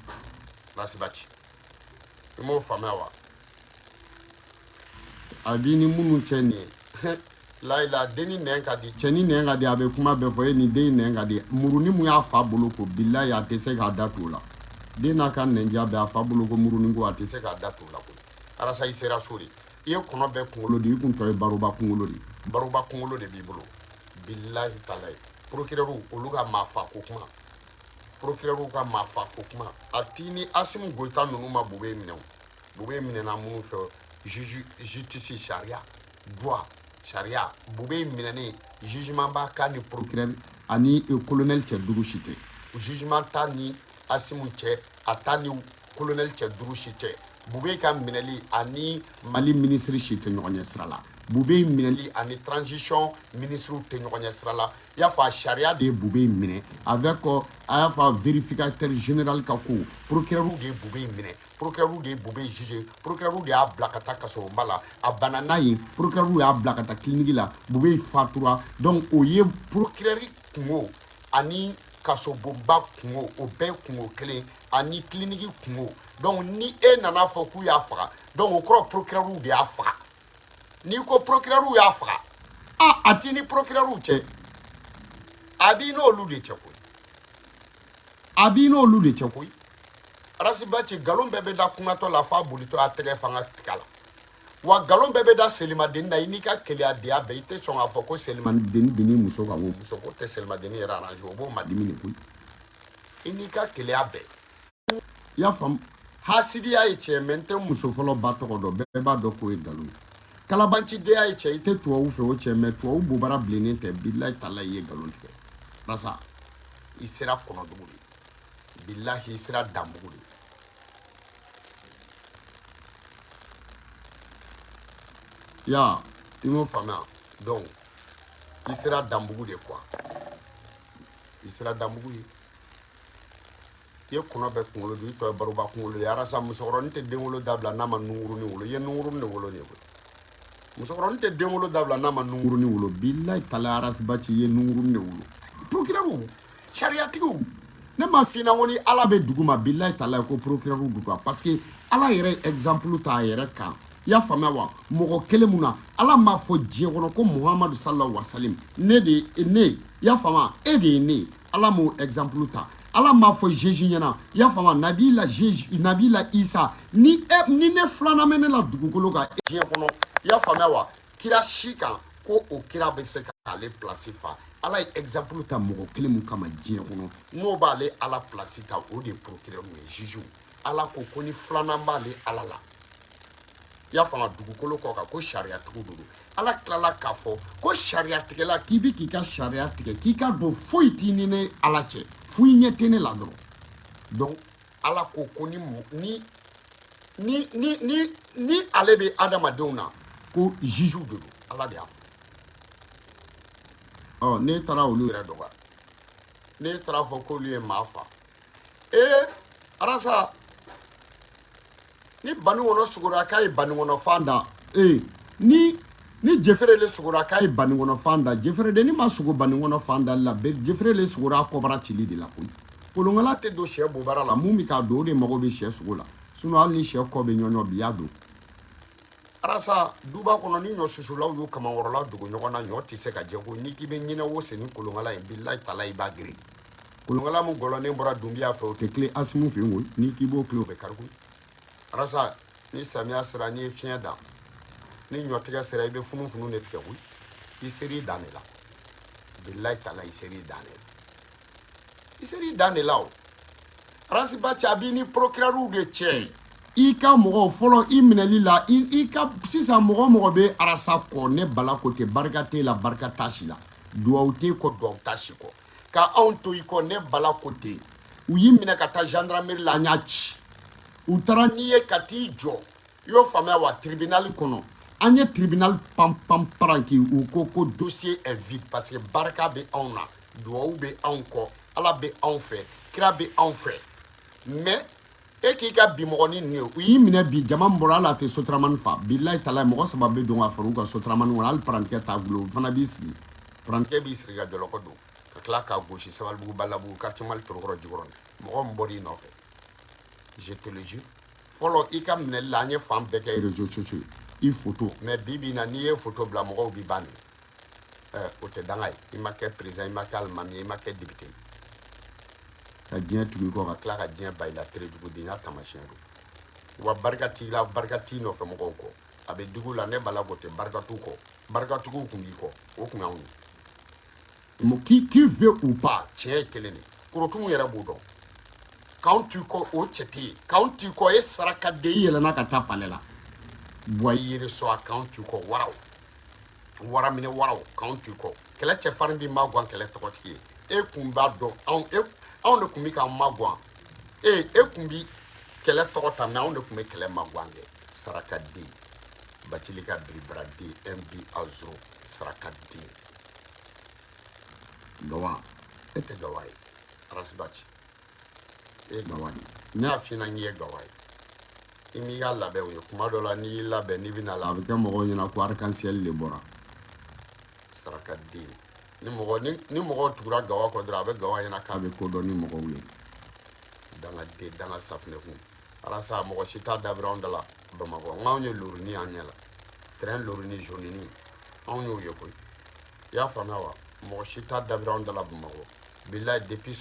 Arasibaci, i m'o faamuya wa? A b'i ni minnu cɛ nin ye, layila, denni nɛn ka di, cɛni nɛn ka di, a bɛ kuma bɛɛ fɔ e ni den nɛn ka di. Muruni mun y'a fa bolo ko, bilayi, a tɛ se k'a da t'o la. Den n'a ka nɛndiya bɛɛ, a fa bolo ko muruni ko, a tɛ se k'a da t'o la koyi. Arasa, i sera so de, i ye kɔnɔ bɛɛ kunkolo de, i kun tɔ ye baroba kunkolo de, baroba kunkolo de b'i bolo. Bilahi talayi, procureur olu ka maa fa ko kuma, procureur ka maa fa ko kuma, a t'i ni Asimu Goyita ninnu ma. Bube minɛ o, Bube minɛna minnu fɛ, juge, justice, sariya, droit, sariya. Bube minɛnen, jugement b'a kan ni procureur ani colonel cɛ duuru si tɛ. Jugement t'a ni Asimu cɛ, a t'a ni colonel cɛ duuru si cɛ. Bube ka minɛli ani Mali ministre si tɛ ɲɔgɔn ɲɛ sira la. Bube minɛli ani transition ministre tɛ ɲɔgɔn ɲɛ sira la. I y'a fɔ, a sariya de ye Bube minɛ avec a y'a fɔ vérificateur général ka ko. Procureur de ye Bube minɛ, procureur de ye Bube juge, procureur de y'a bila ka taa kasobonba la. A banna n'a ye, procureur y'a bila ka taa clinique la, Bube fatura. Donc o ye procureur kungo ani kasobonba kungo, o bɛɛ kungo kelen ani clinique kungo. Donc ni e nana fɔ k'u y'a faga, donc o kɔrɔ procureur de y'a faga. N'i ko procureur y'a faga, a a t'i ni procureur cɛ, a b'i n'olu de cɛ koyi, a b'i n'olu de cɛ koyi. Arasiba ci, nkalon bɛɛ bɛ da kunnatɔ la f'a bolitɔ a tɛgɛ fanga tigɛ la wa. Nkalon bɛɛ bɛ da selimadenni na. I n'i ka keleyadenya bɛɛ, i tɛ sɔn k'a fɔ ko selimadenni binn'i muso kan. Ko muso ko tɛ selimadenni yɛrɛ arrange, o b'o madimi de koyi. I n'i ka keleya bɛɛ, i y'a faamu, hasidiya ye tiɲɛ mɛ n tɛ muso fɔlɔ ba tɔgɔ dɔn, bɛɛ b'a dɔn k'o ye nkalon ye. Kalabancidenya ye cɛ, i tɛ tubabu fɛ o cɛ, mɛ tubabu bobara bilennen tɛ. Bilahi tala, i ye nkalon tigɛ. Rasa, i sera kɔnɔdugu de, bilahi, i sera danbugu de. Ya, i m'o faamuya? Donc i sera danbugu de quoi, i sera danbugu ye. I ye kɔnɔ bɛɛ kunkolo don, i tɔ ye baroba kunkolo de ye. Arasa, musokɔrɔnin tɛ den wolo dabila n'a ma nunkurunin wolo. I ye nunkurunin de wolo nin ye koyi. Musokɔrɔnin tɛ den wolo dabila n'a ma nunkurunin wolo. Bilahi tala, arasiba ci, i ye nunkurunin de wolo. Procureur, sariyatigiw, ne ma f'i ɲɛna ko ni Ala bɛ dugu ma, bilahi tala, ko procureur don quoi, parce que Ala yɛrɛ ye exemple ta a yɛrɛ kan. I y'a faamuya wa? Mɔgɔ kelen mun na Ala m'a fɔ diɲɛ kɔnɔ ko Muhamadu sallallahu alaihi wasallam, ne de ye ne, i y'a faamuya, e de ye ne. Ala m'o exemple ta. Ala m'a fɔ Jésus ɲɛna, i y'a faamuya, Nabila Jésus, Nabila Isa, ni e ni ne filanan bɛ ne la dugukolo kan diɲɛ kɔnɔ, i y'a faamuya wa, kira si kan ko o kira bɛ se k'ale place fa. Ala ye exemple ta mɔgɔ kelen mun kama diɲɛ kɔnɔ, n'o b'ale Ala place ta, o de ye procureur ye, juge. Ala ko ko ni filanan b'ale Ala la, i y'a faamu, dugukolo kɔ kan, ko sariyatigiw de don. Ala tilala k'a fɔ ko sariyatigɛla, k'i bɛ k'i ka sariya tigɛ, k'i ka don, foyi t'i ni ne Ala cɛ, foyi ɲɛ tɛ ne la dɔrɔn. Donc Ala ko ko ni ni ni ni ni ni ale bɛ adamadenw na, ko jugew de don. Ala de y'a fɔ. Ɔ, n'e taara olu yɛrɛ dɔgɔya, n'e taara fɔ k'olu ye maa fa, ee, arasa, ni banikɔnɔ sugora k'a ye banikɔnɔ fan da, ee, ni jefere le sugora k'a ye banikɔnɔ fan da, jefere de ni ma sogo banikɔnɔ fan dali la, jefere le sugora a kɔbara cili de la koyi. Kolonkala tɛ don sɛ bobara la, mun bɛ k'a don, o de mago bɛ sɛ sogo la. Sinon hali ni sɛ kɔ bɛ ɲɔɲɔ bi, y'a don. Arasa, duba kɔnɔ, ni ɲɔ susulaw y'u kamankɔrɔla dogo ɲɔgɔn na, ɲɔ tɛ se ka jɛ ko n'i k'i bɛ ɲinɛ wo sen ni kolonkala ye, bilayi tala, i b'a girin. Kolonkala min gɔlɔnen bɔra Dunbiya fɛ, o tɛ tile Asimu fɛ yen koyi. N'i k'i b'o tile, o bɛ kari koyi. Arasa, ni samiya sera, n'i ye fiɲɛ dan, ni ɲɔtigɛ sera, i bɛ funufunu de tigɛ koyi. I ser'i dan de la, bilayi tala, i ser'i dan de la, i ser'i dan de la. O arasiba cɛ, a b'i ni procureur de cɛ. I ka mɔgɔw fɔlɔ i minɛli la, i ka sisan mɔgɔ o mɔgɔ bɛ arasa kɔ, ne Bala ko tɛ, barika t'e la, barika t'a si la, duwawu t'e kɔ, duwawu t'a si kɔ. Ka anw to i kɔ, ne Bala ko ten. U y'i minɛ ka taa gendarmerie la, an y'a ci. U taara n'i ye ka t'i jɔ, i y'o faamuya wa, tribunal kɔnɔ. An ye tribunal pan pan paranki, u ko ko dossier est vide, parce que barika bɛ anw na, duwawu bɛ anw kɔ, Ala bɛ anw fɛ, kira bɛ anw fɛ. Mais e k'i ka bimɔgɔnin ninnu ye, u y'i minɛ bi, jama min bɔra, hali a tɛ sotaramani fa. Bilayi tala, mɔgɔ saba bɛ don ka fara u ka sotaramani kɔnɔ, hali parantikɛ t'a bolo, o fana b'i sigi, parantikɛ b'i siri ka jɔlɔkɔ don ka tila k'a gosi. Sabalibugu, Balabugu, quartier Mali, Torokɔrɔ, Jikɔrɔni, mɔgɔ min bɔr'i nɔfɛ, je te le jure. Fɔlɔ i ka minɛli la, an ye fan bɛɛ kɛ réseaux sociaux ye. I photo. Mais bi bi in na, n'i ye photo bila, mɔgɔw b'i ba nɛni. Ɛ, o tɛ danga ye. I ma kɛ président, i ma kɛ alimami ye, i ma kɛ député ye, ka diɲɛ tugu i kɔ, ka tila ka diɲɛ ba i la. Terejugudenya taamasiyɛn don wa. Barika t'i la, barika t'i nɔfɛ mɔgɔw kɔ. A bɛ dugu la, ne bala ko tɛ, barika t'u kɔ. Barikatigiw tun b'i kɔ, o tun y'anw ye. Qui veut ou pas, tiɲɛ ye kelen de. Korotumu yɛrɛ b'o dɔn. K'anw t'i kɔ, o cɛ tɛ yen. K'anw t'i kɔ, e saraka den, i yɛlɛnna ka taa palais la. Buwa, i yiri sɔ a. K'anw t'i kɔ, waraw, waraminɛ waraw, k'anw t'i kɔ. Kɛlɛ cɛfarin b'i maguwan, kɛlɛ tɔgɔtigi ye. E kun b'a dɔn, anw e, anw de kun bɛ k'an maguwan. E kun bi kɛlɛ tɔgɔ ta, mais anw de kun bɛ kɛlɛ maguwan kɛ. Saraka den, Bacili ka biribara den, un but à zéro. Saraka den, gawa. E tɛ gawa ye, Arasibaci, e ye gawa de ye. Ne y'a f'i ɲɛna n ye gawa ye. I m'i ka labɛnw ye. Kuma dɔ la, n'i y'i labɛn, n'i bɛna la, a bɛ kɛ mɔgɔw ɲɛna ko arc-en-ciel de bɔra. Saraka den, ni mɔgɔw tugura gawa kɔ dɔrɔn, a bɛ gawa ɲɛna k'a bɛ ko dɔn ni mɔgɔw ye. Dangaden, danga safunɛkun. Arasa, mɔgɔ si t'a dabiri anw da la Bamakɔ. N k'anw ye loruni an ɲɛ la, train loruni jaune, anw y'o ye koyi. I y'a faamuya wa? Mɔgɔ si t'a dabiri anw da la Bamakɔ, bilayi. Depuis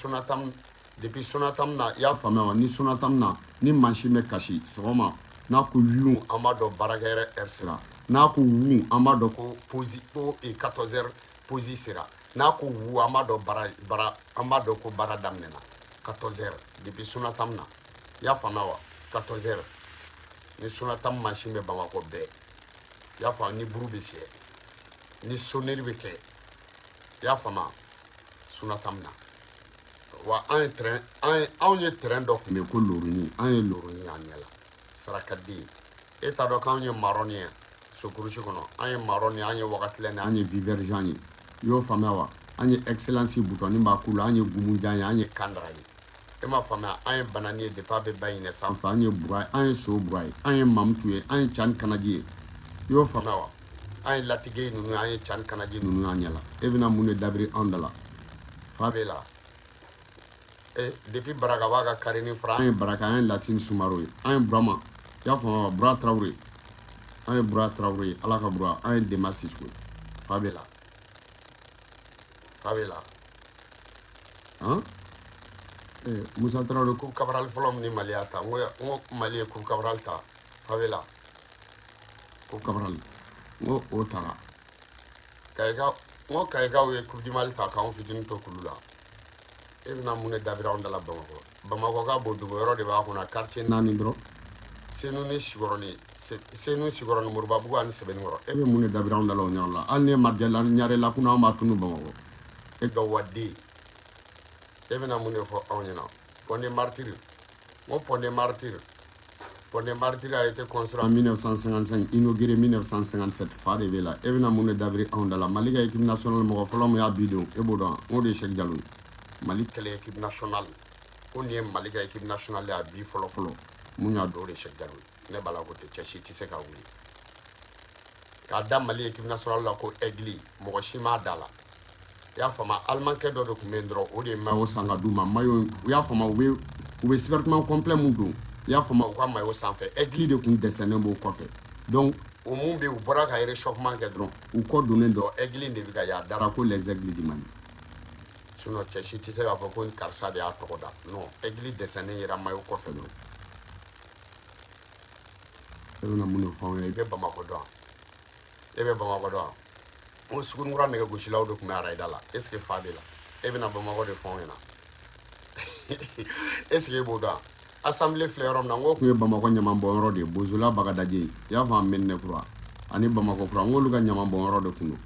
Sonatam na, i y'a faamuya wa? Ni Sonatam na, ni mansin bɛ kasi sɔgɔma, n'a ko yu, an b'a dɔn baarakɛyɔrɔ heure sera. N'a ko wu, an b'a dɔn ko pause, ko 14 heures pause sera. N'a ko wu, an b'a dɔn baara baara, an b'a dɔn ko baara daminɛna 14 heures. Depuis Sonatam na, i y'a faamuya wa? 14 heures, ni Sonatam mansin bɛ Bamakɔ bɛɛ, i y'a faamu, ni buru bɛ fiyɛ, ni sonnerie bɛ kɛ, i y'a faamuya, Sonatam na wa. An ye train, an ye, anw ye train dɔ tun bɛ ko loruni, an ye loruni y'an ɲɛ la. Sarakaden, e t'a dɔn k'anw ye marɔni ye sokurusi kɔnɔ? An ye marɔni ye, an ye wagatilɛn ye, an ye vivergent ye. I y'o faamuya wa? An ye excellence butɔni b'a ku la, an ye gumujan ye, an ye kandara ye. E m'a faamuya? An ye banani ye depuis a bɛ ba ɲinɛ sanfɛ. An ye bura, an ye so bura ye, an ye mamutu ye, an ye cani kanaji ye. I y'o faamuya wa? An ye latigɛ ninnu ye, an ye cani kanaji ninnu y'an ɲɛ la. E bɛna mun de dabiri anw da la? Fa b'e la. E, depuis Baraka b'a ka karini fara, an ye Baraka, an ye Lasine Sumaro ye, an ye Burama, i y'a faamuya wa? Bura Tarawele, an ye Bura Tarawele ye, Ala ka bura, an ye Dema Sisoko ye. Fa b'e la, fa b'e la. Han, Musa Tarawele, coupe Cabral fɔlɔ min ni Mali y'a ta, n ko Mali ye coupe Cabral ta. Fa b'e la. Coupe Cabral, n ko o taara Kayika. N ko Kayikaw ye coupe du Mali ta k'anw fitinin to kulu la. E bɛna mun de dabiri anw da la Bamakɔ? Bamakɔ ka bon, dugu yɔrɔ de b'a kɔnɔ, quartier naani dɔrɔn: Senu ni Sikɔrɔni, Senu, Sikɔrɔni, Moribabugu ani Sɛbɛnnikɔrɔ. E bɛ mun de dabiri anw da la o yɔrɔ la? Hali ni ye Marijɛ ɲare la kunna, anw b'a tunu Bamakɔ. E gawaden, e bɛna mun de fɔ anw ɲɛna? Pont des Martyrs, n ko Pont des Martyrs, Pont des Martyrs a été construit en 1955, inauguré 1957. Fa de b'e la. E bɛna mun de dabiri anw da la? Mali ka équipe nationale, mɔgɔ fɔlɔ min y'a bi don, e b'o dɔn? N k'o de ye Cheikh Jalo ye. Mali kɛlɛ équipe nationale, ko nin ye Mali ka équipe nationale ye, a bi fɔlɔ fɔlɔ mun y'a don, o de ye Cheikh Jalo ye. Ne b'a la ko tɛ, cɛ si tɛ se ka wuli k'a da Mali équipe nationale la ko aigle. Mɔgɔ si m'a da la, i y'a faamu? Alimankɛ dɔ de tun bɛ yen dɔrɔn, o de ye maillot san ka d'u ma. Maillot, u y'a faamu, u bɛ survêtement complet mun don, i y'a faamu, u ka maillot sanfɛ, aigle de tun dessiné b'o kɔfɛ. Donc o mun bɛ yen, u bɔra ka réchauffement kɛ dɔrɔn, u kɔ donnen dɔrɔn, aigle de bɛ ka ye, a dara ko les aigles du Mali. Sinon cɛ si tɛ se k'a fɔ ko karisa de y'a tɔgɔ da. Non, aigle dessiné yera maillot kɔfɛ dɔrɔn. E bɛna mun de fɔ anw ye? I bɛ Bamakɔ dɔn wa? E bɛ Bamakɔ dɔn wa? N ko Sugunikura nɛgɛgosilaw de tun bɛ arayida la. Est ce que fa b'e la? E bɛna Bamakɔ de fɔ anw ɲɛna. Est ce que e b'o dɔn? Assemblée filɛ yɔrɔ min na, n ko tun ye Bamakɔ ɲamanbɔnyɔrɔ de ye. Bozola Bagadaji, i y'a faamu, Mɛninɛ kura ani Bamakɔ kura, n k'olu ka ɲamanbɔnyɔrɔ de tun don.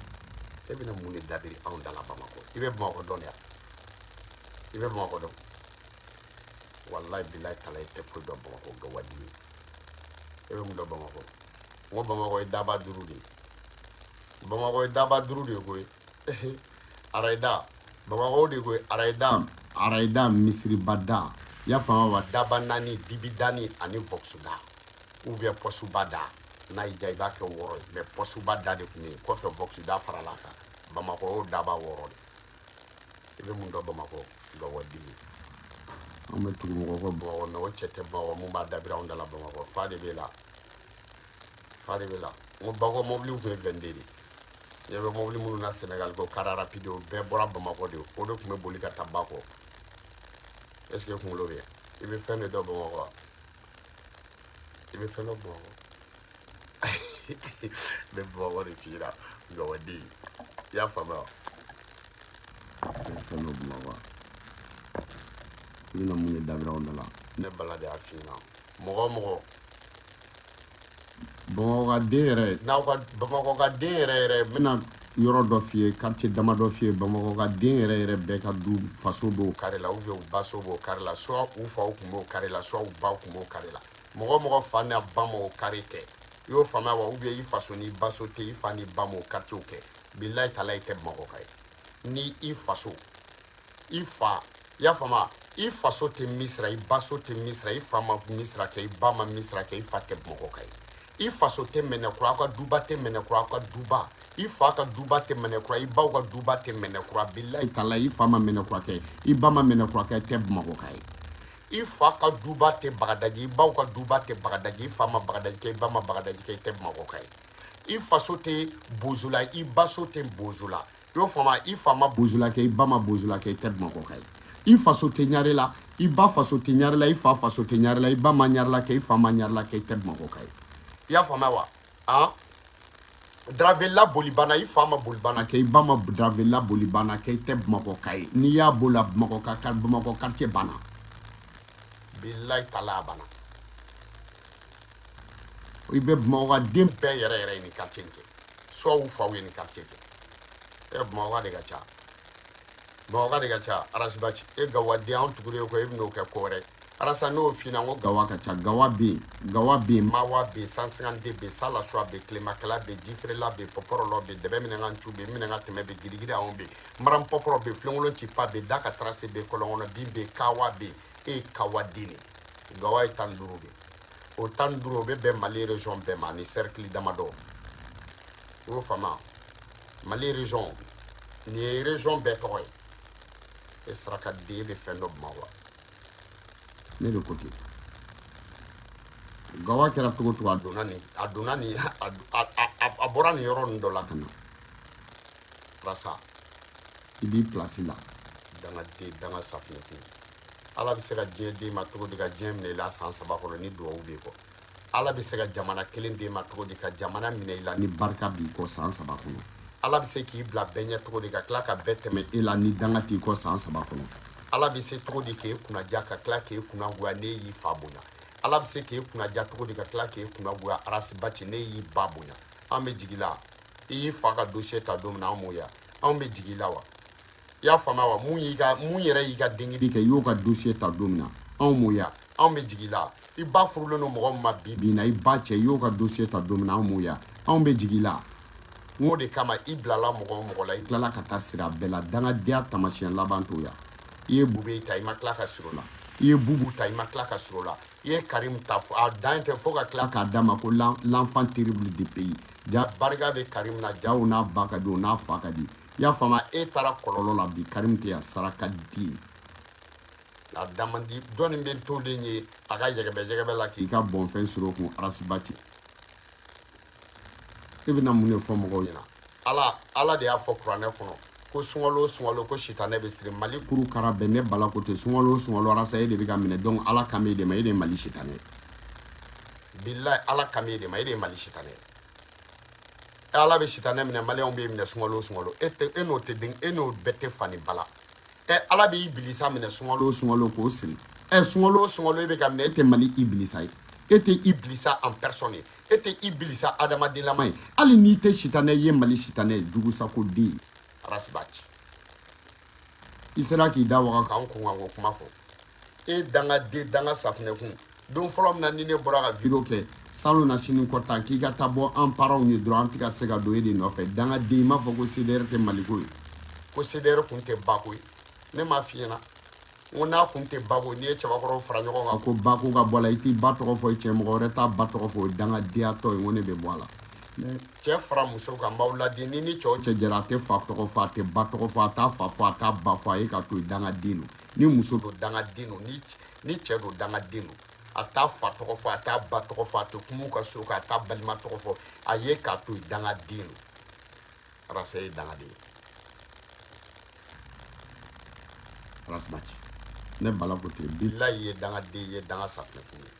E bɛna mun de dabiri anw da la Bamakɔ? I bɛ Bamakɔ dɔn de wa? I bɛ Bamakɔ dɔn? Walayi, bilayi, tala, i tɛ foyi dɔn Bamakɔ. Gawadi ye. E bɛ mun dɔn Bamakɔ? N ko Bamakɔ ye daba duuru de ye. Bamakɔ ye daba duuru de ye koyi. Arayida, Bamakɔ de koyi. Arayida, arayida, misiribada, i y'a faamu wa? Daba naani, dibidani ani vɔkisuda ou bien pɔsuba da. N'a y'i diya, i b'a kɛ wɔɔrɔ ye, mais pɔsuba da de tun bɛ yen, kɔfɛ vɔkisuda farala a kan. Bamakɔ y'o daba wɔɔrɔ de. I bɛ mun dɔn Bamakɔ? Gawadi ye. An bɛ tugu mɔgɔ kɔ Bamakɔ, mais o cɛ tɛ Bamakɔ. Mun b'a dabiri anw da la Bamakɔ? Fa de b'e la, fa de b'e la. N ko Bakɔ mɔbiliw tun ye 22 de ye. Ɲɛ bɛ mɔbili minnu na Sénégal ko car rapide, o bɛɛ bɔra Bamakɔ de. O de tun bɛ boli ka taa Bakɔ. Est ce que kunkolo bɛ yan? I bɛ fɛn de dɔn Bamakɔ wa? I bɛ fɛn dɔn Bamakɔ? N bɛ Bamakɔ de f'i ɲɛna, gawaden. I y'a faamuya wa? I bɛ fɛn dɔn Bamakɔ wa? I bɛna mun ye dabiraw da la? Ne bala de y'a f'i ɲɛna. Mɔgɔ o mɔgɔ Bamakɔ ka den yɛrɛ, n'aw ka Bamakɔ ka den yɛrɛ yɛrɛ, n bɛna yɔrɔ dɔ f'i ye, quartier damadɔ f'i ye. Bamakɔ ka den yɛrɛ yɛrɛ bɛɛ ka du faso b'o carré la, ou bien u baso b'o carré la, soit u faw tun b'o carré la, soit u baw tun b'o carré la. Mɔgɔ o mɔgɔ fa n'a ba m'o carré kɛ, i y'o faamuya wa? Ou bien i faso n'i baso tɛ, i fa n'i ba m'o quartier kɛ, bilayi tala, i tɛ Bamakɔ ka ye. Ni i faso, i fa, i y'a faamu, i faso tɛ Misira, i baso tɛ Misira, i fa ma Misira kɛ, i ba ma Misira kɛ, i fa tɛ Bamakɔ ka ye. I faso tɛ Mɛnɛkura, aw ka duba tɛ Mɛnɛkura, aw ka duba, i fa ka duba tɛ Mɛnɛkura, i baw ka duba tɛ Mɛnɛkura, bilayi tala, i fa ma Mɛnɛkura kɛ, i ba ma Mɛnɛkura kɛ, i tɛ Bamakɔ ka ye. I fa ka duba tɛ Bagadaji, i baw ka duba tɛ Bagadaji, i fa ma Bagadaji kɛ, i ba ma Bagadaji kɛ, i tɛ Bamakɔ ka ye. I faso tɛ Bozola, i baso tɛ Bozola, i y'o faamu, i fa ma Bozola kɛ, i ba ma Bozola kɛ, i tɛ Bamakɔ ka ye. I faso tɛ Ɲare la, i ba faso tɛ Ɲare la, i fa faso tɛ Ɲare la, i ba ma Ɲare la kɛ, i fa ma Ɲare la kɛ, i tɛ Bamakɔ ka ye. I y'a faamuya wa? Han, Dravela bolibana, i fa ma bolibana kɛ, i ba ma Dravela bolibana kɛ, i tɛ Bamakɔ ka ye. N'i y'a b'o la, Bamakɔ ka Bamakɔ quartier banna, bilayi tala, a banna. I bɛ Bamakɔ ka den bɛɛ yɛrɛ yɛrɛ ye nin quartier in kɛ, soit u faw ye nin quartier kɛ. E Bamakɔ de ka ca, Bamakɔ de ka ca. Arasibaci, e gawaden, anw tugulen kɔ, e bɛn'o kɛ ko wɛrɛ. Arasa, n'o f'i ɲɛna ko gawa ka ca, gawa bɛ yen, gawa bɛ yen, mawa bɛ yen, 152 bɛ yen, salasuwa bɛ yen, tilemakɛla bɛ yen, jifeerela bɛ yen, pɔpɔrɔlɔ bɛ yen, dɛbɛ minɛ ka cu bɛ yen, minɛ ka tɛmɛ bɛ yen, girigiri anw bɛ yen, maran pɔpɔrɔ bɛ yen, filenkolon cipa bɛ yen, da ka tarase bɛ yen, kɔlɔnkɔnɔ bin bɛ yen, kawa bɛ yen. E ye kawaden de ye. Gawa ye 15 de ye. O 15, o bɛ bɛn Mali région bɛɛ ma ani cercle damadɔ. I y'o faamu? Mali région, nin ye région bɛɛ tɔgɔ ye. E saraka den, e bɛ fɛn dɔ Bamakɔ. Ne de ko ten. Gawa kɛra cogo cogo, a donna nin, a donna nin, a bɔra nin yɔrɔ nin dɔ la ka na. Rasa, i b'i place la, dangaden, danga safinɛ kun. Ala bɛ se ka diɲɛ d'e ma cogo di ka diɲɛ minɛ i la san 3 kɔnɔ ni duwawu b'i kɔ? Ala bɛ se ka jamana kelen d'e ma cogo di ka jamana minɛ i la ni barika b'i kɔ san 3 kɔnɔ? Ala bɛ se k'i bila bɛɛ ɲɛ cogo di ka tila ka bɛɛ tɛmɛ e la ni danga t'i kɔ san 3 kɔnɔ? Ala bɛ se cogo di k'e kunnaja ka tila k'e kunnagoya n'e y'i fa bonya? Ala bɛ se k'e kunnaja cogo di ka tila k'e kunnagoya, Arasibaci, n'e y'i ba bonya? An bɛ jigin la. I y'i fa ka dossier ta don min na, an m'o ye. Anw bɛ jigin la wa? I y'a faamuya wa? Mun y'i ka, mun yɛrɛ y'i ka denkili kɛ, i y'o ka dossier ta don min na, anw m'o ye. Anw bɛ jigin la. I ba furulen don mɔgɔ min ma bi bi in na, i ba cɛ, i y'o ka dossier ta don min na, anw m'o ye. Anw bɛ jigin la. N k'o de kama i bilala mɔgɔ o mɔgɔ la, i tilala ka taa siri a bɛɛ la. Dangadenya taamasiyɛn laban t'o ya. I ye Bube ta, i ma tila ka siri o la. I ye Bubu ta, i ma tila ka siri o la. I ye Karim ta, a dan tɛ fo ka tila k'a d'a ma ko l'enfant terrible du pays. Ja barika bɛ Karim na, jaw n'a ba ka di, o n'a fa ka di. I y'a faamu? E taara kɔlɔlɔ la bi, Karim tɛ yan, saraka di a da man di. Jɔnni bɛ tolen ye a ka yɛgɛbɛ yɛgɛbɛ la k'i ka bɔnfɛn sɔrɔ o kun? Arasibaci, e bɛna mun de fɔ mɔgɔw ɲɛna? Ala, Ala de y'a fɔ kuranɛ kɔnɔ ko sunkalo o sunkalo, ko sitanɛ bɛ siri. Mali kuru kara bɛn, ne bala ko ten. Sunkalo o sunkalo, arasa, e de bɛ ka minɛ. Donc Ala kan bɛ e de ma, e de ye Mali sitanɛ ye. Bilayi, Ala kan bɛ e de ma, e de ye Mali sitanɛ ye. E Ala bɛ sitanɛ minɛ, maliyɛnw bɛ minɛ sunkalo o sunkalo. E tɛ, e n'o tɛ den, e n'o bɛɛ tɛ fani bala. Ɛ, Ala bɛ ibilisa minɛ sunkalo o sunkalo k'o siri. Ɛ, sunkalo o sunkalo, e bɛ ka minɛ. E tɛ Mali ibilisa ye, e tɛ ibilisa en personne ye, e tɛ ibilisa adamadenlama ye. Hali n'i tɛ sitanɛ ye, Mali sitanɛ ye, jugusako den ye. Arasibaci, i sera k'i da waga k'an kunkanko kuma fɔ. E dangaden, danga safinɛkun, don fɔlɔ min na ni ne bɔra ka video kɛ salon na sini kɔta k'i ka taa bɔ an parents ye dɔrɔn, an tɛ ka se ka don e de nɔfɛ. Dangaden, i m'a fɔ ko CDR tɛ Maliko ye, ko CDR kun tɛ bako ye. Ne m'a f'i ɲɛna n ko n'a kun tɛ bako, n'i ye cɛbakɔrɔw fara ɲɔgɔn kan ko bako ka bɔ a la, i t'i ba tɔgɔ fɔ, i cɛ mɔgɔ wɛrɛ t'a ba tɔgɔ fɔ, o ye dangadenya tɔ ye. N ko ne bɛ bɔ a la. Cɛ fara muso kan, n b'aw ladi, ni ni cɛw cɛ jɛra, a tɛ fa tɔgɔ fɔ, a tɛ ba tɔgɔ fɔ, a t'a fa fɔ, a t'a ba fɔ, a ye ka to yen, dangaden don. Ni muso don, dangaden don. Ni cɛ don, dangaden don. A t'a fa tɔgɔ fɔ, a t'a ba tɔgɔ fɔ, a tɛ kuma u ka so kan, a t'a balima tɔgɔ fɔ. A ye k'a to yen, dangaden don. Arasa ye dangaden ye. Ras Bath, ne bala ko ten, bilayi ye dangaden ye, danga safunɛkun ye.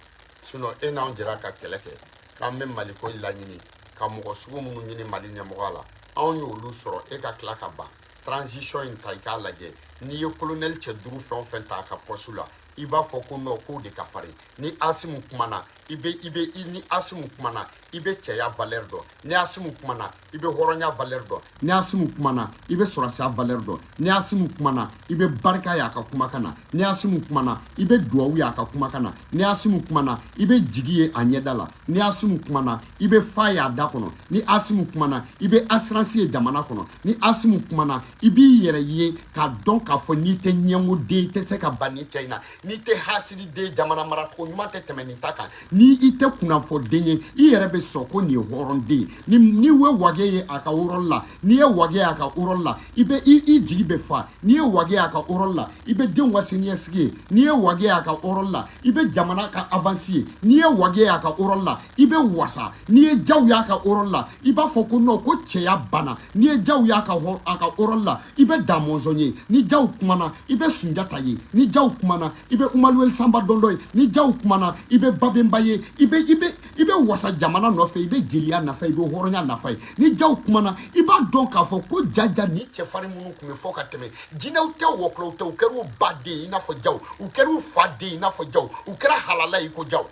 Sinon e n'anw jɛra ka kɛlɛ kɛ k'an bɛ maliko laɲini, ka mɔgɔ sugu minnu ɲini Mali ɲɛmɔgɔya la, anw y'olu sɔrɔ. E ka tila ka ban transition in ta, i k'a lajɛ, n'i ye colonel cɛ duuru fɛn o fɛn ta a ka poste la, i b'a fɔ ko non, k'o de ka farin. Ni Asimu kumana, i bɛ i bɛ i ni Asimu kumana, i bɛ cɛya valeur dɔn. Ni Asimu kumana, i bɛ hɔrɔnya valeur dɔn. Ni Asimu kumana, i bɛ sɔrɔsiya valeur dɔn. Ni Asimu kumana, i bɛ barika y'a ka kumakan na. Ni Asimu kumana, i bɛ duwawu y'a ka kumakan na. Ni Asimu kumana, i bɛ jigi ye a ɲɛda la. Ni Asimu kumana, i bɛ fa y'a da kɔnɔ. Ni Asimu kumana, i bɛ assurance ye jamana kɔnɔ. Ni Asimu kumana, i b'i yɛrɛ ye k'a dɔn k'a fɔ n'i tɛ ɲɛngo den, i tɛ se ka ban nin cɛ in na. N'i tɛ hasidi den, jamana maracogo ɲuman tɛ tɛmɛ nin ta kan. Ni i tɛ kunnafɔ den ye, i yɛrɛ bɛ sɔn ko nin ye hɔrɔn den ye. Ni ye wage ye a ka rôle la, n'i ye wage ye a ka rôle la, i bɛ i jigi bɛ fa. N'i ye wage ye a ka rôle la, i bɛ denw ka siniɲɛsigi ye. N'i ye wage ye a ka rôle la, i bɛ jamana ka avance ye. N'i ye wage ye a ka rôle la, i bɛ wasa. N'i ye jaw y'a ka rôle la, i b'a fɔ ko non, ko cɛya banna. N'i ye jaw y'a ka a ka rôle la, i bɛ damɔzɔn ye. Ni jaw kumana, i bɛ Sunjata ye. Ni jaw kumana, i bɛ Umaluweli Sanba Dɔndɔ ye. Ni jaw kumana, i bɛ Babenba ye. I bɛ wasa jamana nɔfɛ, i bɛ jeliya nafa, i bɛ hɔrɔnya nafa ye. Ni jaw kumana, i b'a dɔn k'a fɔ ko jaja ni cɛfarin minnu tun bɛ fɔ ka tɛmɛ, jinɛw tɛ, wɔkulɔw tɛ, u kɛra u ba den i n'a fɔ jaw, u kɛra u fa den i n'a fɔ jaw, u kɛra halala i ko jaw.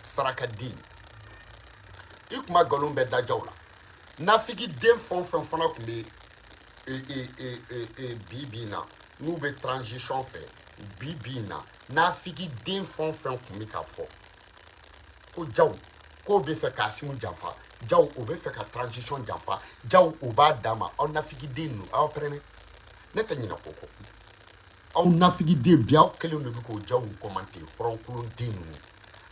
Saraka den, i tun ma nkalon bɛɛ da jaw la. Nafigi den fɛn o fɛn fana tun bɛ bi bi in na, n'u bɛ transition fɛ bi bi in na, nafigi den fɛn o fɛn tun bɛ k'a fɔ ko jaw k'o bɛ fɛ k'Asimu janfa, jaw o bɛ fɛ ka transition janfa, jaw o b'a d'a ma. Aw nafigi den ninnu, aw pɛrɛnɛ, ne tɛ ɲinɛ ko kɔ. Aw nafigi den bi, aw kelenw de bɛ k'o jaw commenter. Hɔrɔnkolon den ninnu,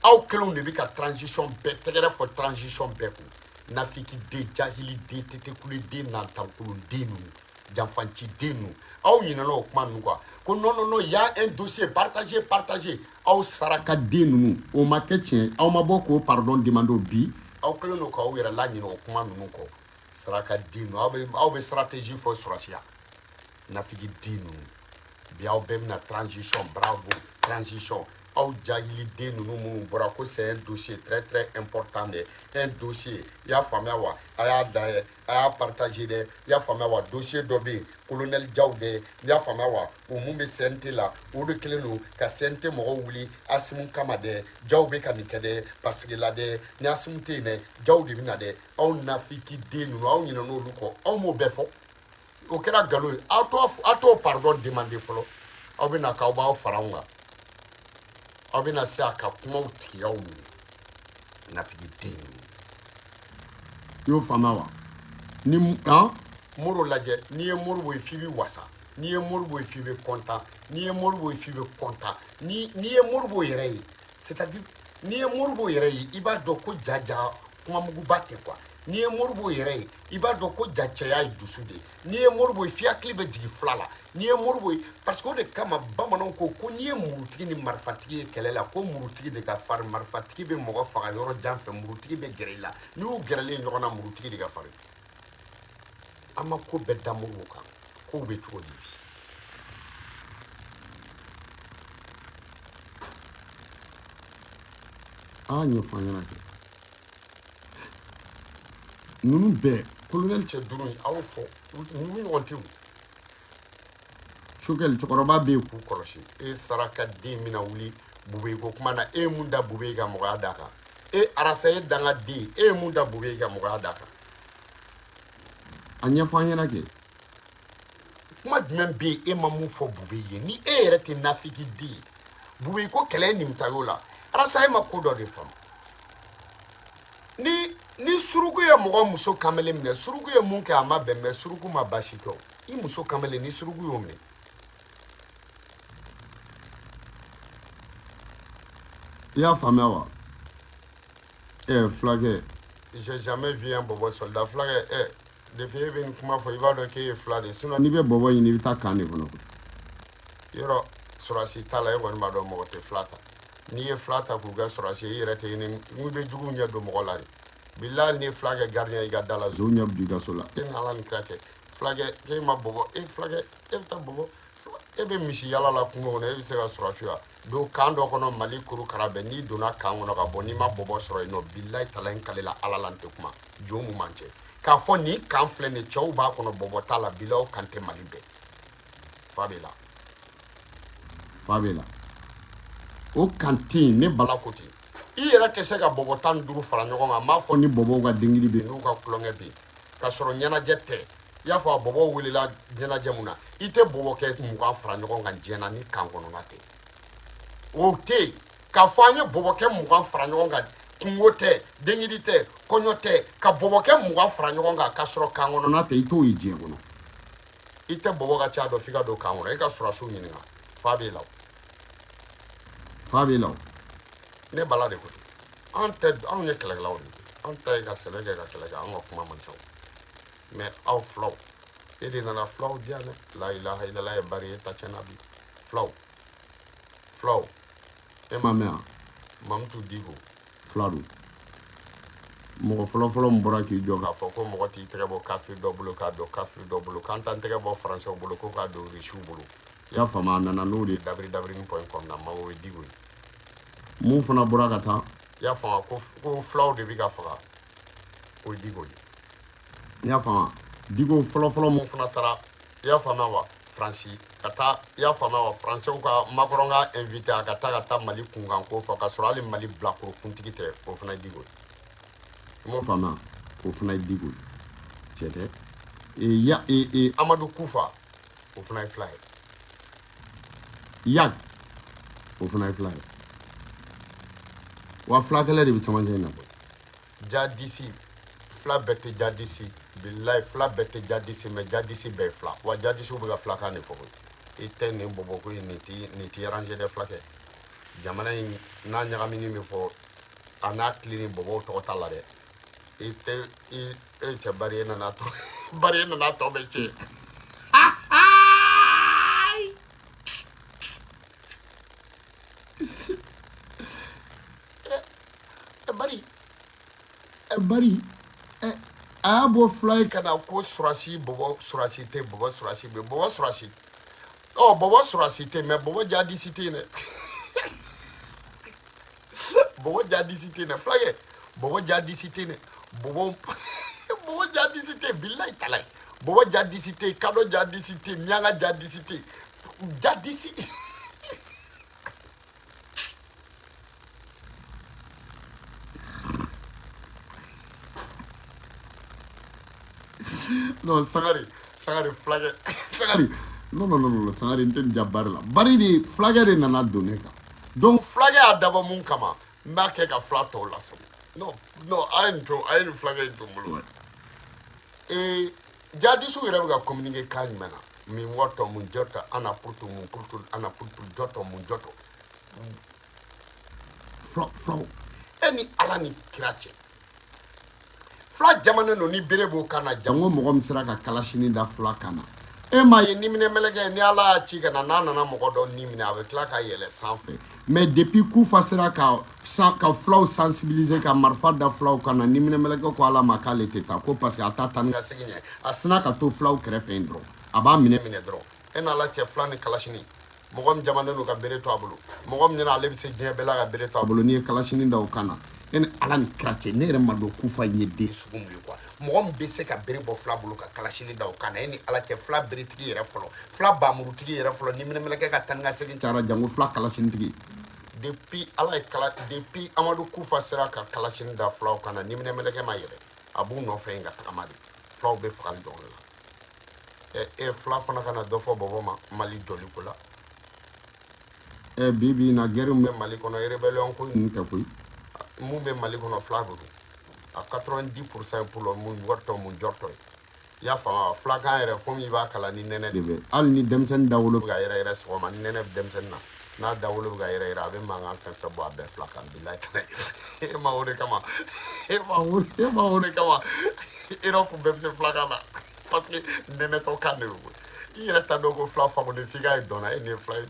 aw kelenw de bɛ ka transition bɛɛ tɛgɛrɛ fɔ, transition bɛɛ kun. Nafiki den, jahili den, tetekule den, nantankolon den ninnu, janfanci den ninnu, aw ɲinɛna o kuma ninnu quoi. Ko non, non, non, y a un dossier partagé, partagé. Aw saraka den ninnu, o ma kɛ tiɲɛ, aw ma bɔ k'o pardon demander. Bi aw kɛlen don k'aw yɛrɛ laɲinɛ o kuma ninnu kɔ. Saraka den ninnu, aw bɛ stratégie fɔ sɔrɔsiya. Nafigi den ninnu, bi aw bɛɛ bɛna transition, bravo transition. Aw jahili den ninnu minnu bɔra ko c'est un dossier très très important dɛ, un dossier, i y'a faamuya wa? A y'a dayɛ, a y'a partager dɛ, i y'a faamuya wa? Dossier dɔ bɛ yen, colonel Jaw dɛ, i y'a faamuya wa? O mun bɛ CNT la, o de kɛlen don ka CNT mɔgɔw wuli Asimu kama dɛ. Jaw bɛ ka nin kɛ dɛ, parce que la dɛ, ni Asimu tɛ yen dɛ, Jaw de bɛ na dɛ. Aw nafiki den ninnu, aw ɲinɛn'olu kɔ, aw m'o bɛɛ fɔ, o kɛra nkalon ye. Aw t'o pardon demander fɔlɔ. Aw bɛ na k'aw b'aw fara anw kan, aw bɛna se a ka kumaw tigiyaw minɛ. Nafigi den ninnu, i y'o faamuya wa? Ni han Moro lajɛ, n'i ye Moribo ye f'i bɛ wasa, n'i ye Moribo ye f'i bɛ content, n'i ye Moribo ye f'i bɛ content, ni n'i ye Moribo yɛrɛ ye, c'est à dire n'i ye Moribo yɛrɛ ye, i b'a dɔn ko jaja kumamuguba tɛ quoi. N'i ye Moribo yɛrɛ ye, i b'a dɔn ko ja cɛya ye dusu de ye. N'i ye Moribo ye, f'i hakili bɛ jigin fila la. N'i ye Moribo ye, parce que o de kama bamananw ko ko n'i ye murutigi ni marifatigi ye kɛlɛ la, ko murutigi de ka farin. Marifatigi bɛ mɔgɔ faga yɔrɔ jan fɛ, murutigi bɛ gɛrɛ i la. N'i y'u gɛrɛlen ɲɔgɔn na, murutigi de ka farin. An ma ko bɛɛ da Moribo kan. Kow bɛ cogo di bi? A y'a ɲɛfɔ an ɲɛna kɛ ninnu bɛɛ colonel cɛ duuru in, aw fɔ ninnu ɲɔgɔn tɛ o. Sokɛli cɛkɔrɔba bɛ yen k'u kɔlɔsi. E saraka den bɛna wuli Bube ko kuma na, e ye mun da Bube ka mɔgɔya da kan? E arasa ye danga den, e ye mun da Bube ka mɔgɔya da kan? A ɲɛfɔ an ɲɛna kɛ, kuma jumɛn bɛ yen e ma mun fɔ Bube ye? Ni e yɛrɛ tɛ nafiki den ye, Bube ko kɛlɛ nimita y'o la. Arasa, e ma ko dɔ de faamu. Ni suruku ye mɔgɔ muso kamalen minɛ, suruku ye mun kɛ a ma bɛn, mɛ suruku ma baasi kɛ o. I muso kamalen, ni suruku y'o minɛ, i y'a faamuya wa? Fulakɛ, j'ai jamais vu un bɔbɔ soldat. Fulakɛ, depuis e bɛ nin kuma fɔ, i b'a dɔn k'e ye fila de ye. Sinon n'i bɛ bɔbɔ ɲini, i bɛ taa kan de kɔnɔ. Yɔrɔ sɔrɔsi t'a la, e kɔni b'a dɔn mɔgɔ tɛ fila ta. N'i ye fila ta k'u kɛ sɔrɔdasi ye, i yɛrɛ tɛ ɲini n bɛ juguw ɲɛ don mɔgɔ la de. Bilahi, n'i ye fila kɛ gardien i ka da la, zon ɲɛ bɛ don i ka so la. E ni Ala ni kira cɛ, fulakɛ, k'e ma bɔbɔ, e fulakɛ, e bɛ taa bɔbɔ, e bɛ misi yala la kungo kɔnɔ, e bɛ se ka sɔrɔdasi ya don kan dɔ kɔnɔ Mali kuru kara bɛɛ. N'i donna kan kɔnɔ ka bɔ, n'i ma bɔbɔ sɔrɔ yen nɔ, bilahi tala, n kalela Ala la, n tɛ kuma jo mun man cɛ k'a fɔ nin kan filɛ nin cɛw b'a kɔnɔ, bɔbɔ t'a la. Bilahi, o kan tɛ Mali bɛɛ. Fa b'e la, fa b'e la, o kan tɛ yen. Ne Bala ko ten, i yɛrɛ tɛ se ka bɔbɔ 15 fara ɲɔgɔn kan. N b'a fɔ ni bɔbɔw ka denkili bɛ yen, n'u ka tulonkɛ bɛ yen, k'a sɔrɔ ɲɛnajɛ tɛ, i y'a fɔ a bɔbɔw welela ɲɛnajɛ mun na, i tɛ bɔbɔ kɛ 20 fara ɲɔgɔn kan diɲɛ na ni kan kɔnɔna tɛ. O tɛ yen k'a fɔ an ye bɔbɔkɛ 20 fara ɲɔgɔn kan, kungo tɛ, denkili tɛ, kɔɲɔ tɛ, ka bɔbɔkɛ 20 fara ɲɔgɔn kan k'a sɔrɔ kan kɔnɔna tɛ, i t'o ye diɲɛ kɔnɔ. I tɛ bɔbɔ ka ca dɔn f'i ka don kan kɔnɔ, i ka sɔrɔdasiw ɲininka. Fa b'e la, fa b'e la. Ne Bala de ko ten. An tɛ, anw ye kɛlɛkɛlaw de ye. An ta ye ka sɛnɛ kɛ, ka kɛlɛ kɛ, an ka kuma man ca. Mɛ aw filaw, e de nana filaw di yan dɛ. La ilaha illallah, ye bari e ta tiɲɛna bi. Filaw, filaw, e ma mɛn yan. Mamutu Diko fila don. Mɔgɔ fɔlɔfɔlɔ min bɔra k'i jɔ k'a fɔ ko mɔgɔ t'i tɛgɛ bɔ kafiri dɔ bolo k'a don kafiri dɔ bolo, k'an t'an tɛgɛ bɔ faransɛw bolo ko k'a don risiw bolo, i y'a faamu? A nana n'o de ye dabiri dabiri point com na. Ma o ye Diko ye. Mun fana bɔra ka taa, i y'a faamu, ko filaw de bɛ ka faga, o ye Diko ye, i y'a faamu? Diko fɔlɔfɔlɔ mun fana taara, i y'a faamuya wa, Faransi ka taa, i y'a faamuya wa, faransɛw ka Macron ka invité a ka taa, ka taa Mali kunkan ko fɔ, k'a sɔrɔ hali Mali bilakoro kuntigi tɛ, o fana ye Diko ye. I m'o faamuya? O fana ye Diko ye. Tiɲɛ tɛ? Ya e Amadu Kufa, o fana ye fila ye. Iyad, o fana ye fila ye. Wa fulakɛlɛ de bɛ camancɛ in na koyi. Jadisi fila bɛɛ tɛ jadisi, bilayi, fila bɛɛ tɛ jadisi, mɛ jadisi bɛɛ ye fila. Wa jadisiw bɛ ka filakan de fɔ koyi. I tɛ nin bɔbɔ ko in, nin ti arranger dɛ. Fulakɛ, jamana in n'a ɲagamini bɛ fɔ a n'a tile ni bɔbɔw tɔgɔ t'a la dɛ. I tɛ i e cɛ bari, e nana tɔ bari, e nana tɔ bɛ tiɲɛ. Ɛ bari, ɛ bari, ɛ a y'a bɔ fila ye ka na ko surasi bɔbɔ, surasi tɛ bɔbɔ, surasi bɛ bɔbɔ, surasi ɔ bɔbɔ surasi tɛ, mɛ bɔbɔ jadisi tɛ yen dɛ. Bɔbɔ jadisi tɛ yen dɛ. Fulakɛ, bɔbɔ jadisi tɛ yen dɛ. Bɔbɔ jadisi tɛ yen, bilayi talayi. Bɔbɔ jadisi tɛ yen, kadɔ jadisi tɛ yen, miyanka jadisi tɛ yen, jadisi. Non, Sangare, Sangare, fulakɛ, Sangare. Non, non, non, non, Sangare, n tɛ nin ja bari la. Bari de, fulakɛ de nana don ne kan. Donc, fulakɛ y'a dabɔ mun kama, n b'a kɛ ka fila tɔw lasɔmi. Non, non, a ye nin to, a ye nin fulakɛ in to n bolo. Ee, jadisiw yɛrɛ bɛ ka communiquer kan jumɛn na? Min wɔtɔ, mun jɔtɔ, ana purutu, mun purutu, ana purutu, jɔtɔ, mun jɔtɔ. Fila, filaw, e ni Ala ni kira cɛ, fila jamana don ni bere b'o kan na. Jango mɔgɔ min sera ka kalasini da fila kan na, e m'a ye ni minɛ mɛlɛkɛ ni Ala y'a ci ka na, n'a nana mɔgɔ dɔ ni minɛ, a bɛ tila ka yɛlɛ sanfɛ. Mais depuis Kufa sera ka filaw sensibiliser, ka marifa da filaw kan na, ni minɛ mɛlɛkɛ ko Ala ma k'ale tɛ taa ko parce que a t'a taa ni ka segin ɲɛ, a sina ka to filaw kɛrɛfɛ yen dɔrɔn, a b'a minɛ minɛ dɔrɔn. E n'Ala cɛ, fila ni kalasini, mɔgɔ min jamanen don ka bere to a bolo, mɔgɔ min ɲɛna ale bɛ se diɲɛ bɛɛ la ka bere to a bolo, n'i ye kalasini da o kan na, e ni Ala ni kira cɛ, ne yɛrɛ ma dɔn Kufa in ye den sugu mun ye quoi. Mɔgɔ min bɛ se ka bere bɔ fila bolo ka kalasini da o kan na, e ni Ala cɛ, fila beretigi yɛrɛ fɔlɔ, fila bamurutigi yɛrɛ fɔlɔ, ni minɛmɛlɛkɛ ka taa ni ka segin cayara, jango fila kalasinitigi. Depuis Ala ye kala, depuis Amadu Kufa sera ka kalasini da filaw kan na, ni minɛmɛlɛkɛ ma yɛlɛ, a b'u nɔfɛ yen ka tagama de. Filaw bɛ fagali dɔrɔn de la. Ɛ e fila fana kana dɔ fɔ bɔbɔ ma Mali jɔli ko la. Ɛ bi bi in na, guerre min bɛ Mali kɔnɔ, rébellion ko ninnu tɛ koyi. Mun bɛ Mali kɔnɔ, fila de don a 90% pour le mun wɔtɔ, mun jɔtɔ ye, i y'a faamu wa? Filakan yɛrɛ fo min i b'a kalan ni nɛnɛ de bɛ. Hali ni denmisɛnnin dawolo bɛ ka yɛrɛ yɛrɛ sɔgɔma, ni nɛnɛ bɛ denmisɛnnin na, n'a dawolo bɛ ka yɛrɛ yɛrɛ, a bɛ mankan fɛn fɛn bɔ, a bɛɛ filakan. Bilayi tɛnɛ, e ma o de kama, e ma o de kama Europe bɛɛ bɛ se filakan na, parce que nɛnɛtɔ kan de don. I yɛrɛ t'a dɔn ko fila faamu de f'i k'a ye dɔn na e nin ye fila ye.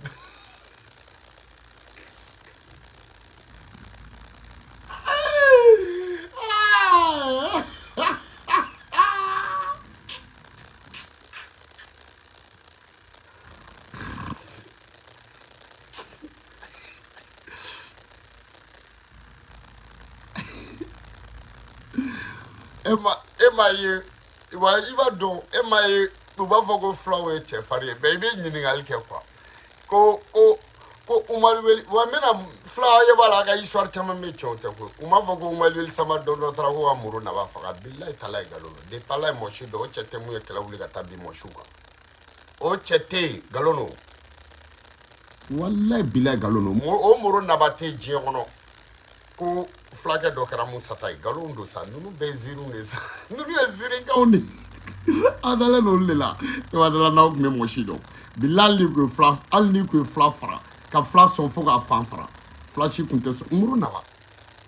E ma ye wa, i b'a dɔn, e ma ye, u b'a fɔ ko fulaw ye cɛfarin ye, mais i bɛ ɲininkali kɛ quoi, ko Umaru Weli wa, n bɛna fula ye, b'a la, a ka histoire caman bɛ, cɛw tɛ koyi. U m'a fɔ ko Umaru Weli Sama don dɔ taara ko ka Muru Naba faga. Bilayi talayi, nkalon don. Depuis Ala ye mɔsi dɔn, o cɛ tɛ mun ye kɛlɛ wuli ka taa bin mɔsiw kan, o cɛ tɛ yen. Nkalon don, walayi bilayi, nkalon don. O Muru Naba tɛ yen diɲɛ kɔnɔ ko fulakɛ dɔ kɛra Musa ta ye. Nkalon don sa. Ninnu bɛɛ ye ziiriw de ye sa. Ninnu ye ziirikanw de ye, a dalen don olu de la. Ne b'a dala n'aw tun bɛ mɔsi dɔn, bilayi, hali n'i kun ye fila, hali n'i kun ye fila fara ka fila sɔn fo k'a fan fara, fila si kun tɛ sɔn Muru Naba.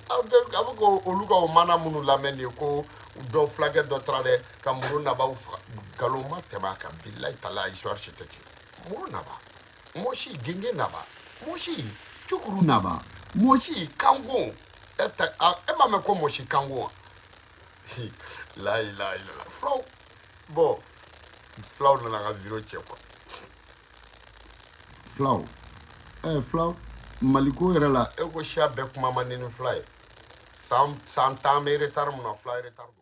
A bɛ ko olu ka o mana minnu lamɛn nin ye, ko dɔ fulakɛ dɔ taara dɛ ka Muru Nabaw faga, nkalon ma tɛmɛ a kan. Bilayi talayi, histoire si tɛ tiɲɛ. Muru Naba, mɔsi genge naba, mɔsi cukuru naba, mɔsi kanko e ta e m'a mɛn ko mɔsi kanko wa? La ilaha illallah. Fulaw, bon, fulaw nana ka vidéo cɛ quoi. Fulaw, fulaw maliko yɛrɛ la, e ko siya bɛɛ kuma man di ni fula ye. San 10 bɛ retard mun na, fula retard don.